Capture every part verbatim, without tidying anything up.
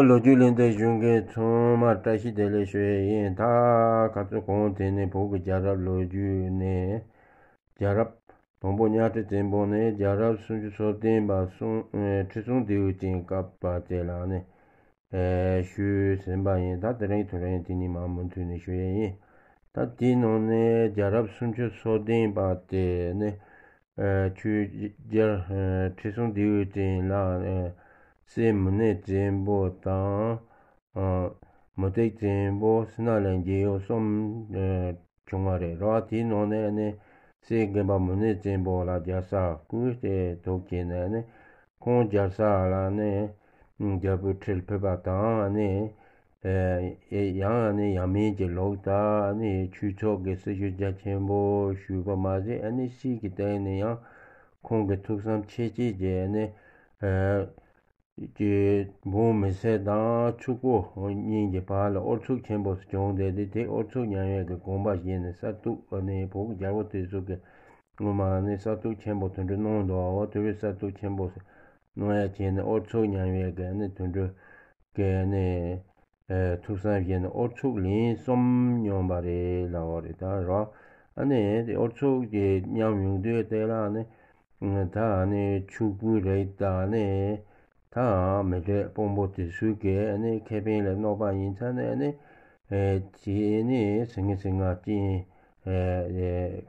ལོ་རྒྱུས་ལེན་དེ་གཞུང་གི་ཚང་མར་བཀྲ་ཤིས་བདེ་ལེགས་ཞུ་ཡས་ཡིན། ད་ཁ་ཚོ་གོང་དེ་ནས་བོད་ཀྱི་རྒྱལ་རབས་ལོ་རྒྱུས་ནས། རྒྱལ་རབས་དང་པོ་གཉའ་ཁྲི་བཙན་པོ་ནས་རྒྱལ་རབས་སུམ་ཅུ་སོ་བདུན་པ་སུང་ཁྲི་སྲོང་ལྡེའུ་བཙན་སྐབས་པ་དེ་ལ་ནི་ཞུས་ཟིན་པ་ཡིན། ད་དེ་རིང་དུས་རིང་དེ་ནི་མར་མུ་མཐུད་ནས་ཞུ་ཡས་ཡིན། ད་དེའི་ནང་ནས་རྒྱལ་རབས་སུམ་ཅུ་སོ་བདུན་པ་དེ་ནི་ཆོས་རྒྱལ་ཁྲི་སྲོང་ལྡེའུ་བཙན་ལ་སྲས་མུ་ནེ་བཙན་པོ་དང་། མུ་སྟེགས་བཙན་པོ། སི་ན་ལེན་རྒྱལ་ཡུམ་གསུམ་བྱུང་བ་རེད་རོ། དེའི་ནང་ནས་ནི་སྲས་རྒན་པ་མུ་ནེ་བཙན་པོ་ལ་རྒྱལ་ས་བསྐོས་ཏེ་འདུག་བྱས་ནས་ནི་ཁོང་རྒྱལ་ས་ལ་ནི་རྒྱལ་པོའི་ཁྲི་ལ་ཕེབས་པ་དང་ནི། ཡང་ནི་ཡབ་མེས་ཀྱི་ལུགས་ལྟར་ནི་ཆོས་ཕྱོགས་ཀྱི་སྲི་ཞུ་རྒྱ་ཆེན་པོ་ཞུས་པ་མ་ཟད་ནི་སྲིད་ཀྱི་སྟེང་ནས་ཡང་ཁོང་གི་ཐུགས་བསམ་ཆེ་བསྐྱེད་ཀྱིས་ནི། ཀྱི་འབངས་མི་སེར་དང་ཕྱུག་པོ་གཉིས་ཀྱི་བར་ལ་ཨུ་ཚུགས་ཆེན་པོ་བྱུང་སྟེ། དེ་དེ་ཨུ་ཚུགས་མཉམ་ཡོད་ཀྱི་དགོངས་པ་བཞེས་ནས་གསར་གཏོད་ནས་བོད་ཀྱི་རྒྱལ་པོ་དེ་ཚོ་གི་ངོ་མ་ནས་གསར་གཏོད་ཆེན་པོ་དོན་འགྲུབ་གནང་འདུག་འོ་དེ་བས་གསར་གཏོད་ཆེན་པོ་གནང་ཡ་བྱས་ནས་ཨུ་ཚུགས་མཉམ་ཡོད་ཀྱི་ནི་དོན་འགྲུབ་ཀྱི་ནི་ཐུགས་བསམ་བཞེས་ནས་ཨུ་ཚུགས་ལན་གསུམ་མྱོང་བ་རེད་ལབ་པ་རེད་ད་རོ། ཨ་ནི་དེ་ཨུ་ཚུགས་ཀྱི་མཉམ་ཡོང་དུས་དེ་ལ་ནི། ད་ནི་ཕྱུག་པོའི་རིགས་དང་ནི་ད་མི་རིགས་དཔོན་པོ་དེ་ཚོའི་གི་ནི་ཁེ་ཕན་ལ་གནོད་པ་ཡིན་ཙང་ནི་ནི་དེ་ནི་ཟིང་ངེ་ཟིང་ངེ་རྐྱེན་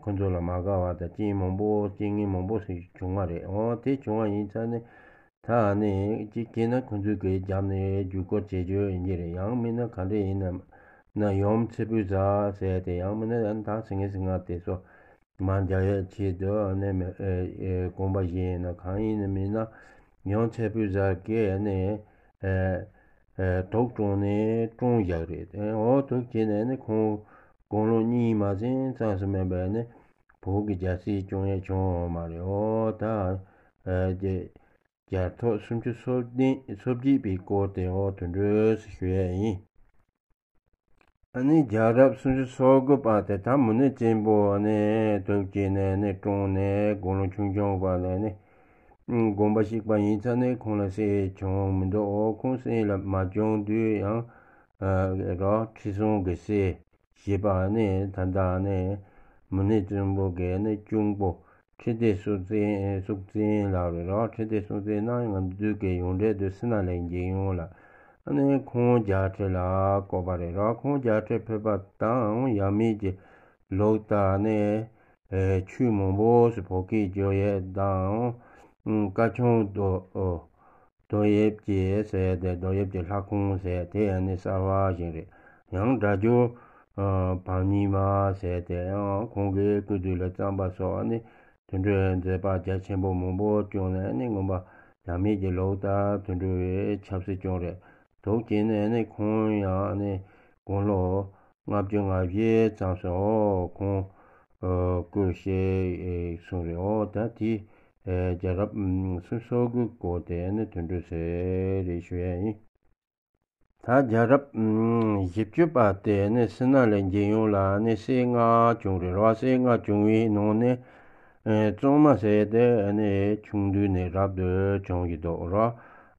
ཁོ་ཚོ་ལ་མ་དགའ་བ་དང་རྐྱེན་མང་པོ་རྐྱེན་ངན་མང་པོ་ཞིག་བྱུང་བ་རེད། འོ་དེ་བྱུང་བ་ཡིན་ཙང་ནི་ད་ནི་གཅིག་བྱས་ན་ཁོ་ཚོའི་གི་རྒྱབ་ནས་བརྒྱུད་སྐུར་བྱེད་རྒྱུ་ཡིན་གྱི་རེད། ཡང་མིན་ན་ག་འདྲ་ཡིན་ནམ་ན་ཡུམ་ཚེ་འཕོས་ཟེར་ཟེར་ཏེ་ཡང་མིན་ན་ཡང་ད་ཟིང་ངེ་ཟིང་ངེ་དེ་ཚོ། མ་འཇལ་ཡས་ཆེད་དུ་ནི་མི་ཨེ་ཨེ་དགོངས་པ་བཞེས་ཡིན་ན་གང་ཡིན་ནི་མིན་ན་ཡང་ཚེ་འཕོས་ཟེར་གི་ནི་ཨེ་ཨེ་དུག་བཀྲུངས་ནས་བཀྲོངས་བཞག་རེད། ཨེ་འོ་དུག་བྱས་ནས་ནི་ཁོང་དགུང་ལོ་གཉིས་མ་ཟིན་ཙམ་ཞིག་མིན་པས་ནི་བོད་ཀྱི་རྒྱལ་སྲིད་སྐྱོང་ཡས་བྱུང་མ་རེད། འོ་ད་ཨེ་རྒྱལ་རྒྱལ་ཐོག་སུམ་ཅུ་སོ་བདུན་སོ་བརྒྱད་པའི་སྐོར་དེ་འོ་དོན་འགྲུབ་ཞུ་ཡས་ཡིན། ཨ་ནི་རྒྱལ་རབས་སུམ་ཅུ་སོ་དགུ་པ་དེ་ད་མུ་ནེ་བཙན་པོ་ནི་དུག་བྱས་ནས་ནི་བཀྲོངས་ནས་དགུང་ལོ་ཆུང་ཆུང་བ་ལ་ནི་དགོངས་པ་བཞེས་པ་ཡིན་ཙང་ནི་ཁོང་ལ་སྲས་བྱུང་མི་འདུག་འོ་ཁོང་སྲས་ལ་མ་བྱུང་དུས་ཡང་རོ་ཁྲི་སྲོང་གི་སྲས་ཞེས་པ་ནི་ད་ལྟ་ནི་མུ་ནེ་བཙན་པོ་གི་ནི་གཅུང་པོ། ཁྲི་ལྡེ་སྲོང་བཙན་སྲོང་བཙན་ལབ་རེད་རོ། ཁྲི་ལྡེ་སྲོང་བཙན་ནི་ང་ཚོའི་གི་ཡོངས་གྲགས་དུ་སི་ན་ལེན་རྒྱལ་ཡུམ་ལ། ཨ་ནི་ཁོང་རྒྱལ་ཁྲི་ལ་བསྐོས་པ་རེད་རོ། ཁོང་རྒྱལ་ཁྲི་ཕེབས་པ་དང་ཡབ་མེས་ཀྱི་ལུགས་ལྟར་ནི་ཆོས་མང་པོ་ཞིག་བོད་སྐད་སྒྱུར་ཡས་དང་། བཀའ་ཆེན་བསྡུ་བསྡུ་ཡས་ཀྱི་ཟེར་ཏེ་བསྡུ་ཡས་ཀྱི་ལྷ་ཁང་ཟེར་དེ་ཡང་ནི་གསར་བ་ཞིག་རེད། ཡང་སྒྲ་སྒྱུར་བམ་རྙིང་མ་ཟེར་དེ་ཡང་ཁོང་གིས་སྐུ་དུས་ལ་བརྩམས་པ་སོགས་ནི་དོན་འགྲུབ་མཛད་པ་རྒྱ་ཆེན་པོ་མང་པོ་བྱུང་ནས་ནི་མངོན་པ་ཡབ་མེས་ཀྱི་ལུགས་ལྟར་དོན་འགྲུབ་པའི་ཆབ་སྲིད་སྐྱོང་རེད། འདུག་བྱས་ནས་ནི་ཁོང་ཡང་ནི་དགུང་ལོ་ལྔ་བཅུ་ང་བཞི་ཙམ་སོང་ཁོང་སྐུ་གཤེགས་སོང་རེད། འོ་ད་དེ་རྒྱལ་རབས་སུམ་ཅུ་སོ་དགུ་སྐོར་དེ་ནི་དོན་འགྲུབ་ཟེར་རེད་ཞུ་ཡ་ཡིན། ད་རྒྱལ་རབས་བཞི་བཅུ་པ་དེ་ནི་སི་ན་ལེན་རྒྱལ་ཡུམ་ལ་ནི་སྲས་ལྔ་བྱུང་རེད་རོ། སྲས་ལྔ་བྱུང་བའི་ནང་ནས་གཙང་མ་ཟེར་དེ་ནི་ཆུང་དུས་ནས་རབ་ཏུ་བྱུང་ཡི་འདུག་རོ།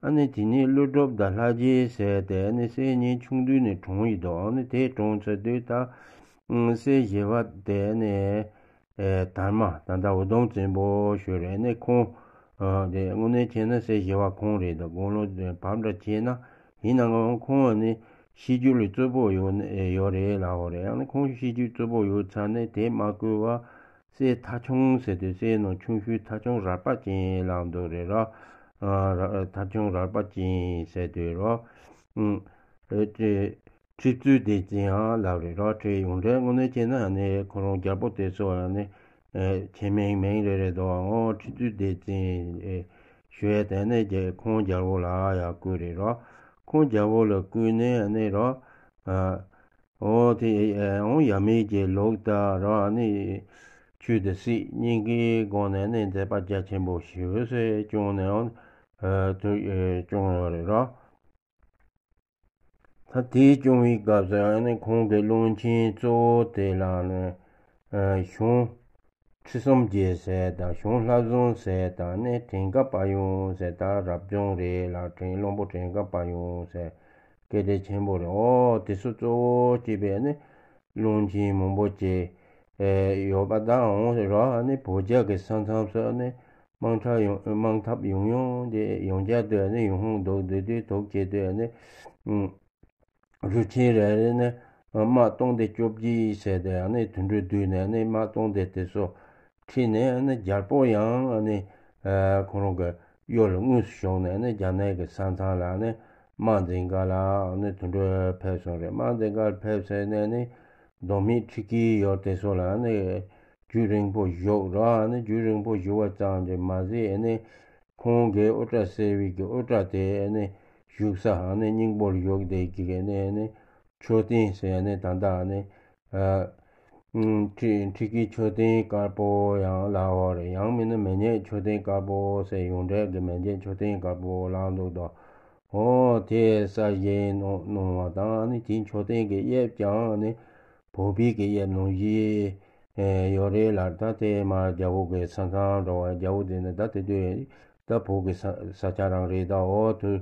ཨ་ནི་དེ་ནས་ཀླུ་སྒྲུབ་དང་ལྷ་རྗེ་ཟེར་དེ་ནི་སྲས་གཉིས་ཆུང་དུས་ནས་གྲོངས་ཡི་འདུག་ཨ་ནི་དེ་གྲོངས་ཚར་དུས་ད་སྲས་བཞི་པ་དེ་ནི་ཨེ་དར་མ་ད་ལྟ་འུ་དུམ་བཙན་པོ་ཞུ་རེད། ནི་ཁོང་ཨ་དེ་དངོས་གནས་བྱས་ན་སྲས་བཞི་པ་ཁོང་རེད་འདུག་དགུང་ལོ་བབ་འདྲ་བྱས་ན་ཡིན་ནའང་ཁོང་ནི་ཤི་རྒྱུ་ལ་རྩོད་པོ་ཡོད་ཡོད་རེད་ལབ་པ་རེད། ཡང་ན་ཁོང་ཤི་རྒྱུ་རྩོད་པོ་ཡོད་ཚར་ནས་དེ་མ་བསྐུལ་བ་སྲས་ཐ་ཆུང་ཟེར་དུས་སྲས་ནང་ཆུང་ཤོས་ཐ་ཆུང་རལ་པ་ཅན་ལབ་འདུག་རེད་ར། ཨ་ར་ཐ་ཆུང་རལ་པ་ཅན་ཟེར་དུས་རོ། ཨ་ཨེ་ཅེ། ཁྲི་བཙུན་སྡེ་བཙན་ཡང་ལབ་རེད་རོ། ཁྲི་ཡོངས་གྲགས་དངོས་གནས་བྱས་ན་ནི་ཁོ་རང་རྒྱལ་པོ་དེ་ཚོ་ལ་ནི་ཨེ་ཆེ་མིང་མིང་རེ་རེ་འདུག་འོ་ཁྲི་བཙུན་སྡེ་བཙན་ཨེ་ཞུ་ཡས་དེ་ནི་རྒྱལ་ཁོང་རྒྱལ་པོ་ལ་ཡང་བསྐུལ་རེད་རོ། ཁོང་རྒྱལ་པོ་ལ་བསྐུལ་ནས་ནི་རོ། ཨ་འོ་དེ་ཨེ་འོ་ཡབ་མེས་ཀྱི་ལུགས་ལྟར་རོ། ནི་ཆོས་དང་སྲིད་གཉིས་ཀའི་སྒོ་ནས་ནི་མཛད་པ་རྒྱ་ཆེན་པོ་ཞེ་པོ་ཞིག་བསྐྱངས་ནས་འོ་ཨ་དུ་ཨེ་བསྐྱངས་ཡོད་རེད་རོ། ད་དེའི་སྐྱོང་བའི་སྐབས་སུ་ཨ་ནི་ཁོང་གི་བློན་ཆེན་གཙོ་བོ་དེ་ལ་ནི་ཨ་གཞུང་ ཁྲི་གསུམ་རྒྱལ་ཟེར་དང་གཞུང་བསླབ་བཟང་ཟེར་དང་ནི་བྲན་ཀ་དཔལ་ཡོན་ཟེར་དང་རབ་བྱུང་རེད་ལ། བྲན་བློན་པོ་བྲན་ཀ་དཔལ་ཡོན་ཟེར་སྐད་གྲགས་ཆེན་པོ་རེད། ཨོ་དེ་ཚོ་གཙོ་བོ་བྱས་པའི་ནི་བློན་ཆེན་མང་པོ་ཅིག་ཡོད་པ་དང་། འོང་རོགས་ནི་བོད་རྒྱ་གི་ས་མཚམས་སུ་ནི་དམག་འཁྲུག་ཡོང་དམག་འཐབ་ཡོང་ཡོང་དེ་ཡོང་རྒྱ་དུ་ནི་ཡོང་ཧོང་འདུག་འདུག་དུས་འདུག་བྱས་དུས་ནི། རུ་ཆེན་རེ་རེ་ནས་དམག་སྟོང་སྡེ་བཅོ་བརྒྱད་ཟེར་ཏེ་ཡང་ནས་དུད་འགྲོ་བསྡུས་ནས་ནས་དམག་སྟོང་སྡེ་དེ་ཚོ་ཁྲིད་ནས་ནས་རྒྱལ་པོ་ཡང་ནས་ཁོ་རང་གི་གཡོ་ལ་དངོས་སུ་ཞུགས་ནས་ནས་རྒྱ་ནག་གི་ས་མཚམས་ལ་ནས་དམག་འཛིང་ག་ལ་ནས་དུད་འགྲོ་ཕེབས་སོང་རེད། དམག་འཛིང་ག་ལ་ཕེབས་ཟེར་ནས་ནས་མདོ་སྨད་ཁྲི་ཀའི་ཡུལ་དེ་ཚོ་ལ་ནས་རྒྱུན་རིང་པོ་བཞུགས་ར་ནས་རྒྱུན་རིང་པོ་བཞུགས་པ་ཙམ་གྱིས་མ་ཟད་ནས། ཁོང་གིས་དབུ་སྐྲ་སེར་བའི་གི་དབུ་སྐྲ་དེ་ནི་བཞུགས་ས་ནི་སྙིང་པོར་བཞུགས་དེ་གི་ནི་ནི་མཆོད་རྟེན་ཟེར་ནི་ད་ལྟ་ནི་ཨ་ཁྲི་ཁྲི་ཀའི་མཆོད་རྟེན་དཀར་པོ་ཡང་ལབ་པ་རེད། ཡང་མིན་ན་མེ་ཉེ་མཆོད་རྟེན་དཀར་པོ་ཟེར་ཡོངས་གྲགས་ཀྱི་མེ་ཉེ་མཆོད་རྟེན་དཀར་པོ་ལབ་འདུག་དོ། འོ་དེ་གསར་བཞེངས་གནང་གནང་བ་དང་ནི་དེའི་མཆོད་རྟེན་གྱི་དབྱིབས་ཀྱང་ནི་བོད་པའི་གི་དབྱིབས་ནང་བཞིན། ཡོད་རེད་ལ། ད་དེ་མ་རྒྱལ་པོ་གི་ས་མཚམས་འགྲོ་བ་རྒྱལ་པོ་དེ་ནི་ད་དེ་དུས་ད་བོད་ཀྱི་ས་ས་ཆ་རང་རེད། ད་འོ་དུས་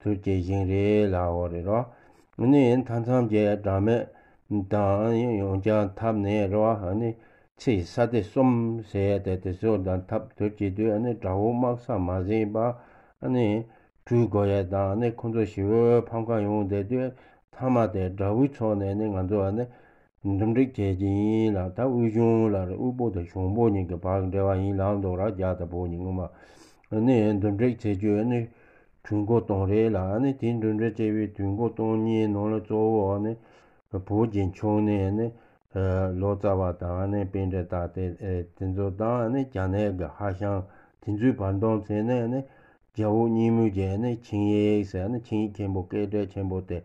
དུས་ཀྱི་ཞིང་རེད་ལ་འོ་རེད་རོ། ནི་མཐའ་མཚམས་ཀྱི་དགྲ་མེད་དང་ཡང་བསྐྱར་འཐབ་ནས་རོ། ནི་ཚེ་ས་སྡེ་གསུམ་ཟེར་ཏེ་དེ་ཚོ་དང་འཐབ་དུས་ཀྱི་དུས་ནི་དགྲ་བོ་དམག་ས་མ་ཟིན་པ་ནི། གྲུ་དགོས་ཡས་དང་ནི་ཁོ་ཚོ་ཞི་བའི་ཕམ་ཁ་ཡོང་བསྡད་དུས་མཐའ་མ་དེ་དགྲ་བོའི་ཕྱོགས་ནས་ནི་ང་ཚོ་ནི་འདུམ་འགྲིག་བྱེད་ཀྱི་ཡིན་ལ། ད་དབུས་གཞུང་ལ་དབུལ་པོ་དང་ཞོང་པོ་གཉིས་ཀྱི་བར་འབྲེལ་བ་ཡིན་ལབ་འདུག་ར། རྒྱ་དང་བོད་གཉིས་སྔོན་མ་ནི་འདུམ་འགྲིག་བྱེད་རྒྱུ་ནི་གྲོས་འགོ་བཏོན་རེད་ལ། ནི་དེ་འདུམ་འགྲིག་བྱས་པའི་གྲོས་འགོ་བཏོན་མཁན་ནང་ལ་གཙོ་བོ་ནི་བོད་ཀྱི་ཕྱོགས་ནས་ནི་ལོ་ཙཱ་བ་དང་ནི་པཎྜི་ཏ་དེ་དེ་ཚོ་དང་ནི་རྒྱ་ནག་གི་ཧྭ་ཤང་དེ་ཚོའི་བར་འདུམ་བྱས་ནས་ནི། རྒྱལ་པོ་སྙིང་མོས་ཀྱི་ནི་ཆིངས་ཡིག་ཟེར་ནི་ཆིངས་ཡིག་ཆེན་པོ་སྐད་གྲགས་ཆེན་པོ་དེ་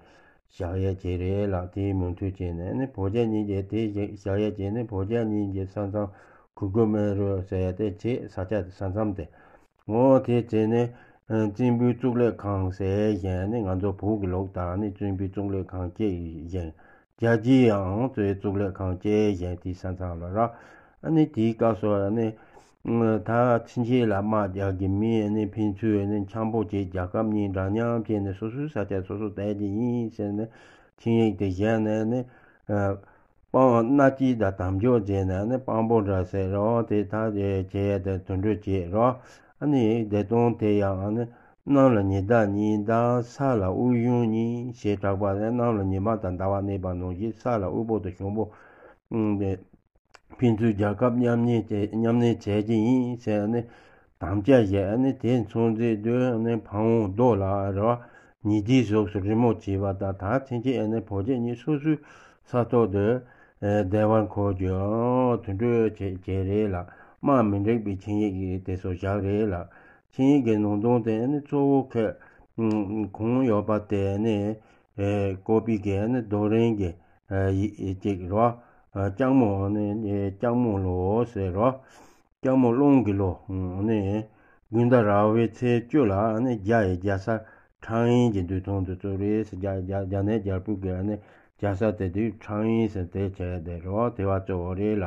བཞག་ཡས་ཀྱི་རེད་ལ། དེའི་མུ་མཐུད་བྱས་ནས་ནི་བོད་རྒྱ་གཉིས་ཀྱི་དེ་བཞག་ཡས་ཀྱི་ནི་བོད་རྒྱ་གཉིས་ཀྱི་ས་མཚམས་གུ་གུ་མེ་རུ་ཟེར་ཡས་དེ་བྱས། ས་ཆ་དེ་ས་མཚམས་དེ་འོ་དེ་བྱས་ནས་བཙན་པོའི་གཙུག་ལག་ཁང་ཟེར་བཞེངས་ནི། ང་ཚོ་བོད་ཀྱི་ལུགས་དང་ནི་བཙན་པོའི་གཙུག་ལག་ཁང་བཅས་བཞེངས། རྒྱལ་སྤྱིའི་ཡང་གཙོས་གཙུག་ལག་ཁང་བཅས་བཞེངས་དེའི་ས་མཚམས་ལ་ར། ཨ་ནི་དེའི་སྐབས་སུ་ཨ་ནི་ད་ཕྱིན་ཆད་ལ་དམག་རྒྱག་གི་མི་ཨ་ནི་ཕན་ཚུན་ཨ་ནི་འཆམ་པོ་བྱས་རྒྱལ་ཁབ་གཉིས་འདྲ་མཉམ་བྱས་ནས་སོ་སོའི་ས་ཆ་སོ་སོ་བསྡད་ཀྱི་ཡིན་ཟེར་ནས་ཆིངས་ཡིག་དེ་བཞག་ནས་ཨ་ནི་སྤང་མནའ་སྐྱེལ་དང་དམ་འཇོག་བྱས་ནས་ཨ་ནི་དཔང་པོ་འདྲ་ཟེར་རོ། དེ་ད་བྱས་དེ་དུད་འགྲོ་བྱས་རོ། ཨ་ནི་བདེ་སྟོང་དེ་ཡང་ཨ་ནི། གནམ་ལ་ཉི་ཟླ་གཉིས་དང་ས་ལ་དབུས་གཞུང་གཉིས་ཞེས་གྲགས་པ་ནི་གནམ་ལ་ཉི་མ་དང་ཟླ་བ་གནས་པ་ནང་བཞིན་ས་ལ་དབུལ་པོ་དང་ཞོང་པོ་ཕན་ཚུན་རྒྱལ་ཁབ་མཉམ་གནས་བྱེད་མཉམ་གནས་བྱེད་ཀྱི་ཡིན་ཟེར་ནས་དམ་བཅའ་བཞག་ནས། དེ་མཚོན་ཚེ་དུས་ནས་ཕ་བོང་རྡོ་ལ་ར་ཉི་ཟླའི་གཟུགས་སུ་རི་མོ་བྱས་པ་དང་། ད་ཕྱིན་ཆད་ནས་བོད་རྒྱ་གཉིས་སོ་སོའི་ས་ཐོག་ཏུ་བདེ་བར་འཁོད་རྒྱུ་དུད་འགྲོ་བྱེད་བྱེད་རེད་ལ། དམག་མི་འགྲིག་པའི་ཆིངས་ཡིག་དེ་ཚོ་བཞག་རེད་ལ། ཆིངས་ཡིག་གི་ནང་དོན་དེ་ནི་གཙོ་བོ་ཁོས་གང་ཡོད་པ་དེ་ནི་བཀོད་པའི་གི་ནི་རྡོ་རིང་གི་ཡིག་ཅིག་རོ། ལྕགས་མོ་ནི་ལྕགས་མོ་ལོ་ཟེར་རོ། ལྕགས་མོ་གླང་གི་ལོ་ནི་དགུན་ཟླ་ར་བའི་ཚེས་བཅུ་ལ་ནི་རྒྱ་ཡི་རྒྱལ་ས་ཁྲང་ཨན་གྱི་མདུན་ཐང་དུ་བཙུགས་རེད། རྒྱ་རྒྱ་རྒྱ་ནག་རྒྱལ་པོ་གི་ནི་རྒྱལ་ས་དེ་དུས་ཁྲང་ཨན་ཟེར་དེ་བྱས་དེ་རོ། དེ་བ་གཙོ་བོ་རེད་ལ།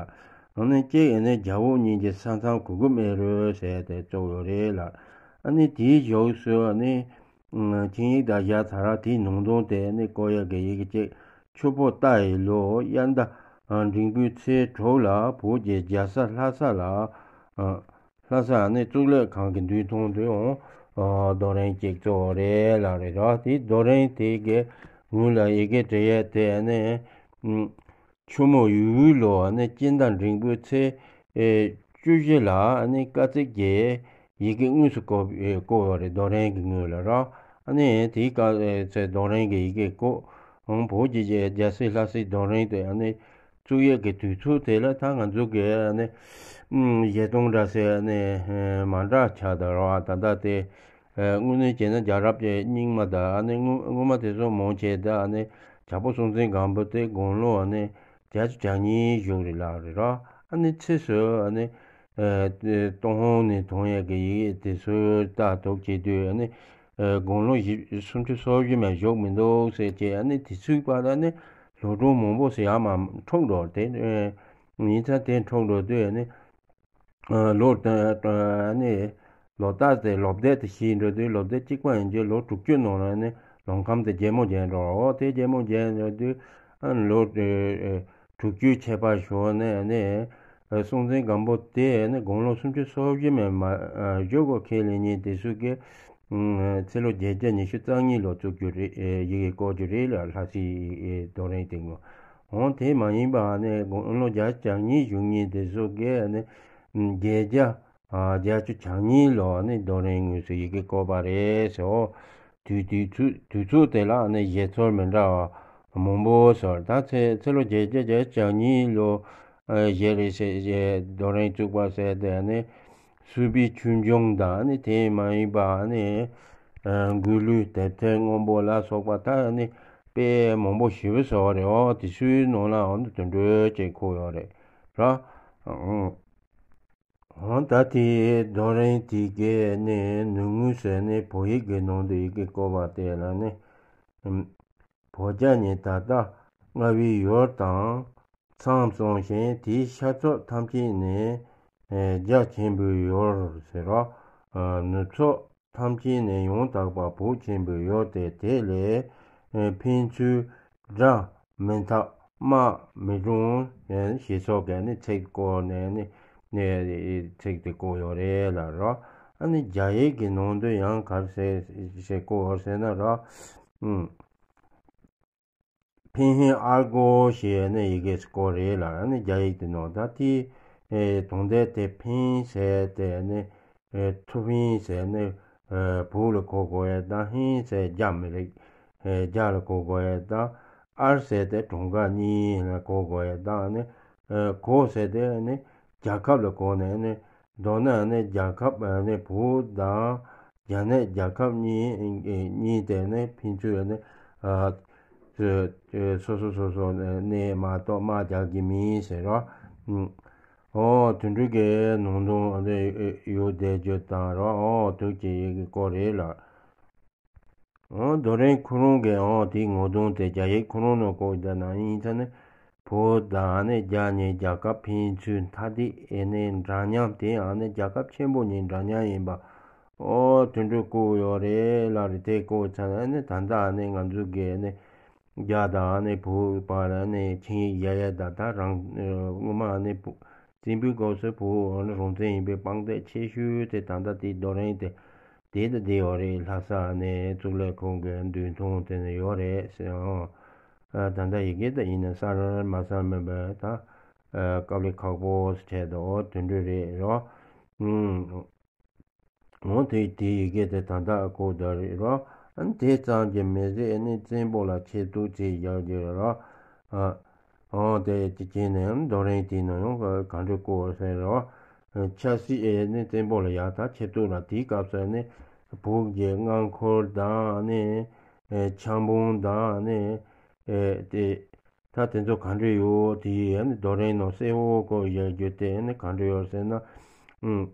ཨ་ནི་གཅིག་ཨ་ནི་རྒྱལ་པོ་གཉིས་ཀྱི་ས་མཚམས་གུ་གུ་མེ་རུ་ཟེར་དེ་གཙོ་བོ་རེད་ལ། ཨ་ནི་དེའི་གཞུག་སུ་ཨ་ནི་ཆིངས་ཡིག་དང་བཞག་ཚར། དེའི་ནང་དོན་དེ་ཨ་ནི་བཀོད་ཡག་གི་ཡི་གེ་གཅིག་ཆུ་ཕོ་རྟ་ཡི་ལོ་དབྱར་ཟླ་འབྲིང་པོའི་ཚེས་དྲུག་ལ་བོད་ཀྱི་རྒྱལ་ས་ལྷ་ས་ལ། ལྷ་ས་ནི་གཙུག་ལག་ཁང་གི་མདུན་ཐང་དུ་ཡང་རྡོ་རིང་གཅིག་གཙོ་བོ་རེད་ལ་རེད་ར། དེའི་རྡོ་རིང་དེ་གའི་ངོས་ལ་ཡི་གེ་འབྲི་ཡས་དེ་ནི་ཆུ་མོ་ཡུལ་ལོ་ནི་སྤྱི་ཟླ་འབྲིང་པོའི་ཚེས་བཅུ་བཞི་ལ་ནི་དཀའ་ཚེགས་ཀྱི་ཡི་གེ་དངོས་སུ་བཀོད་བཀོད་ཡོད་རེད། རྡོ་རིང་གི་ངོས་ལ་ར། ནི་དེའི་སྐབས་ཚེ་རྡོ་རིང་གི་ཡི་གེ་བཀོད། བོད་ཀྱི་རྒྱལ་སྲིད་ལྷ་སའི་རྡོ་རིང་དུ་ནི། བཙུགས་ཡས་ཀྱི་དུས་ཚོད་དེ་ལ་ད་ང་ཚོ་གི་ཨ་ནི་ཨམ་བཞེད་སྟངས་འདྲ་ཟེར་ཨ་ནི་ཨ་མ་འདྲ་ཆགས་བསྡད་རོགས། ད་ལྟ་དེ་ཨ་དངོས་གནས་བྱས་ན་རྒྱལ་རབས་ཀྱི་རྙིང་མ་དང་ཨ་ནི་སྔོན་སྔོན་མ་དེ་ཚོ་མང་ཆེ་ད་ཨ་ནི་བྱ་ཕོ་སྲོང་བཙན་སྒམ་པོ་དེ་དགུང་ལོ་ཨ་ནི་བརྒྱད་ཅུ་གྱ་གཉིས་བཞུགས་རེད་ལབ་རེད་རོགས། ཨ་ནི་ཕྱིས་སུ་ཨ་ནི་ཨ་ཏུན་ཧོང་ནས་ཐོན་ཡས་ཀྱི་ཡི་གེ་དེ་ཚོ་ལྟ་རྟོག་བྱེད་དུས་ཨ་ནི། ཨ་དགུང་ལོ་བཞི་སུམ་ཅུ་སོ་བཞི་མ་བཞུགས་མི་འདུག་ཟེར་བྱས། ཨ་ནི་དེ་ཚོའི་བར་ལ་ནི་ལོ་གྲངས་མང་པོ་ཟེར་ཡག་མ་འཕྲོག་འགྲོ་དེ། ཨ་ཡིན་ཙང་དེ་འཕྲོག་འགྲོ་དུས་ཨ་ནི་ ལོ་ནི་ལོ་ལྟར་དེ་ལོ་ཟླ་དེ་ཤེས་འགྲོ་དུས་ལོ་ཟླ་གཅིག་པ་ཡིན་དུས་ལོ་དྲུག་ཅུ་ནང་ལ་ནི་ལོ་ཁམས་དེ་རྒྱལ་མོ་རྒྱལ་འགྲོ་འོ་དེ་རྒྱལ་མོ་རྒྱལ་འགྲོ་དུས་ལོ་དྲུག་ཅུ་ཆད་པ་ཞོར་ནས་ནི་སྲོང་བཙན་སྒམ་པོ་དེ་ནི་དགུང་ལོ་སུམ་ཅུ་སོ་བཞི་མེད་མ་བཞུགས་གོ་ཁས་ལེན་ཉིན་དེ་ཚོ་གི་ཚེ་ལོ་བརྒྱད་བརྒྱ་ཉི་ཤུ་རྩ་གཉིས་ལོ་བཙུགས་རྒྱུ་རེད། ཡི་གེ་བཀོད་རྒྱུ་རེད་ལ་ལྷ་སའི་རྡོ་རིང་དེ་ངོ་། འོང་དེ་མ་ཡིན་པ་ནི་དགུང་ལོ་བརྒྱ་བརྒྱ་གཉིས་བཞུགས་ཉིན་དེ་ཚོ་གི་ནི་བརྒྱད་བརྒྱ་བརྒྱད་ཅུ་གྱ་གཉིས་ལོ་ནི་རྡོ་རིང་དངོས་སུ་ཡི་གེ་བཀོད་པ་རེད་ཟེར། འོ་དུས་དུས་ཚོད་དུས་ཚོད་དེ་ལ་ནི་བཞེད་ཚུལ་མི་འདྲ་བ་མང་པོ་ཟེར། ད་ཚེ་ཚེ་ལོ་བརྒྱད་བརྒྱ་བརྒྱད་ཅུ་གྱ་གཉིས་ལོ་བཞེད་རེད་ཟེར། རྡོ་རིང་བཙུགས་པ་ཟེར་དེ་ནི་སྲིད་པའི་ཆོས་འབྱུང་དང་ནི་དེ་མ་ཡིན་པ་ནི་མགུར་གླུ་དེབ་ཐེར་སྔོན་པོ་ལ་སོགས་པ་ད་ནི་དཔེ་མང་པོ་ཞེ་པོ་ཟེར་བ་རེད། འོ་དེ་ཚོའི་ནང་ལའང་དེ་འདྲ་ཅིག་བཀོད་ཡོད་རེད་ར། འོ་ད་དེ་རྡོ་རིང་དེ་གའི་ནི་ནུ་ངུ་ཟེར་ནི་བོད་ཡིག་གི་ནང་དུ་ཡི་གེ་བཀོད་པ་དེ་ལ་ནི། བོད་རྒྱ་གཉིས་ད་ལྟ་མངའ་བའི་ཡུལ་དང་མཚམས་བསྲུང་ཞིང་དེའི་ཤ་ཚུགས་ཐམས་ཅད་ནི་རྒྱ་ཆེན་པོའི་ཡུལ་ཟེར་རོ། ནུབ་ཕྱོགས་ཐམས་ཅད་ནི་ཡང་དག་པ་བོད་ཆེན་པོའི་ཡུལ་ཏེ། དེ་ལས་ཕན་ཚུན་དགྲ་མི་འཐབ་དམག་མི་རྒྱུག་ཞེས་སོགས་ཀྱི་ནི་ཚིག་བཀོད་ནས་ནི་ཚིག་དེ་བཀོད་ཡོད་རེད་ལ་རོ། ཨ་ནི་རྒྱ་ཡིག་གི་ནང་དུ་ཡང་ག་རེ་ཟེར་ཟེར་བཀོད་ཡོད་ཟེར་ན་རོ། ཕན་ཧེ་ཨར་གོ་ཞེས་ནི་ཡི་གེ་སྐོར་རེད་ལ་ནི་རྒྱ་ཡིག་དེ་ནང་ད་དེ་དོན་དེ་དེ་ཕན་ཟེར་དེ་ནི་ཐུ་ཕན་ཟེར་ནི་བོད་ལ་གོ་དགོས་ཡ་དང་ཧེ་ཟེར་རྒྱ་མི་རིགས་རྒྱ་ལ་གོ་དགོས་ཡ་དང་ཨར་ཟེར་དེ་གྲངས་ཀ་གཉིས་ལ་གོ་དགོས་ཡ་དང་ནི་གོ་ཟེར་དེ་ནི་རྒྱལ་ཁབ་ལ་གོ་ནས་ནི་མདོར་ན་ནི་རྒྱལ་ཁབ་ནི་བོད་དང་རྒྱ་ནག་རྒྱལ་ཁབ་གཉིས་གཉིས་དེ་ནི་ཕན་ཚུན་ནི་སོ་སོ་སོ་སོ་ནས་མ་གཏོགས་དམག་རྒྱག་གི་མིན་ཟེར་རོ། ཨོ་དོན་འགྲུབ་ཀྱི་ནང་དོན་ཡོད་བསྡད་རྒྱུ་དང་རོ། ཨོ་དུས་ཀྱི་ཡི་གེ་སྐོར་རེད་ལ། ཨོ་རྡོ་རིང་ཁོ་རང་གི་ཨོ་དེའི་ངོ་གདོང་དེ་རྒྱ་ཡིག་ཁོ་རང་ནང་བཀོད་བསྡད་ན་ཡིན་ཙང་ནི་བོད་དང་ནི་རྒྱ་གཉིས་རྒྱལ་ཁབ་ཕན་ཚུན་ཐ་དད་ཨེ་ནས་འདྲ་མཉམ་དེ་ཡང་ནི་རྒྱལ་ཁབ་ཆེན་པོ་གཉིས་འདྲ་མཉམ་ཡིན་པ། ཨོ་དོན་འགྲུབ་བཀོད་ཡོད་རེད་ལ་རེད། དེ་བཀོད་ཚར་ནས་ནི་ད་ལྟ་ནི་ང་ཚོ་གི་ནི་རྒྱ་དང་ནི་བོད་བར་ནི་ཆིངས་ཡིག་ཡ་ཡ་ད་ད་རང་སྔོན་མ་ནི་བོད་བཙན་པོའི་སྐབས་སུ་བོད་ནི་རང་བཙན་ཡིན་པའི་དཔང་རྟགས་ཆེ་ཤོས་དེ་ད་ལྟ་དེ་རྡོ་རིང་དེ་དེ་ད་དེ་ཡོད་རེད། ལྷ་ས་ནི་གཙུག་ལག་ཁང་གི་མདུན་ཐང་དེ་ནི་ཡོད་རེད་ཟེར། ཨོ་ད་ལྟ་ཡི་གེ་ད་ཡིན་ན་གསལ་མ་གསལ་མིན་པ་ད་དཀའ་ལས་ཁག་པོ་ཞིག་འཕྲད་འདུག། ཨོ་དོན་འགྲུབ་རེད་རོ། ཨུམ། འོ་དེ་དེ་ཡི་གེ་དེ་ད་ལྟ་བཀོད་བསྡད་རེད་རོ། ཨ་ནི་དེ་ཙམ་གྱིས་མི་ཟད་ཨ་ནི་བཙན་པོ་ལ་ཆེ་བསྟོད་ཅིག་རྒྱག་རྒྱུ་རོ། ཨ། འོ་དེ་དེ་བྱས་ནས་རྡོ་རིང་དེའི་ནང་ཡང་ག་འདྲ་བཀོད་ཟེར་རོ། ཆབ་སྲིད་ཨེ་ནི་བཙན་པོ་ལ་ཡག་ད་ཆེ་བསྟོད་ལ་དེའི་སྐབས་སུ་ནི་བོད་ཀྱི་མངའ་འཁོར་དང་ནི་ཆབ་འབངས་དང་ནི་དེ། ད་དེ་ཚོ་ག་འདྲ་ཡོད་དེ་ཨ་ནི་རྡོ་རིང་ནང་གསལ་བོ་བཀོད་ཡོད་རྒྱུ་དེ་ཨ་ནི་ག་འདྲ་ཡོད་ཟེར་ན། ཨུམ།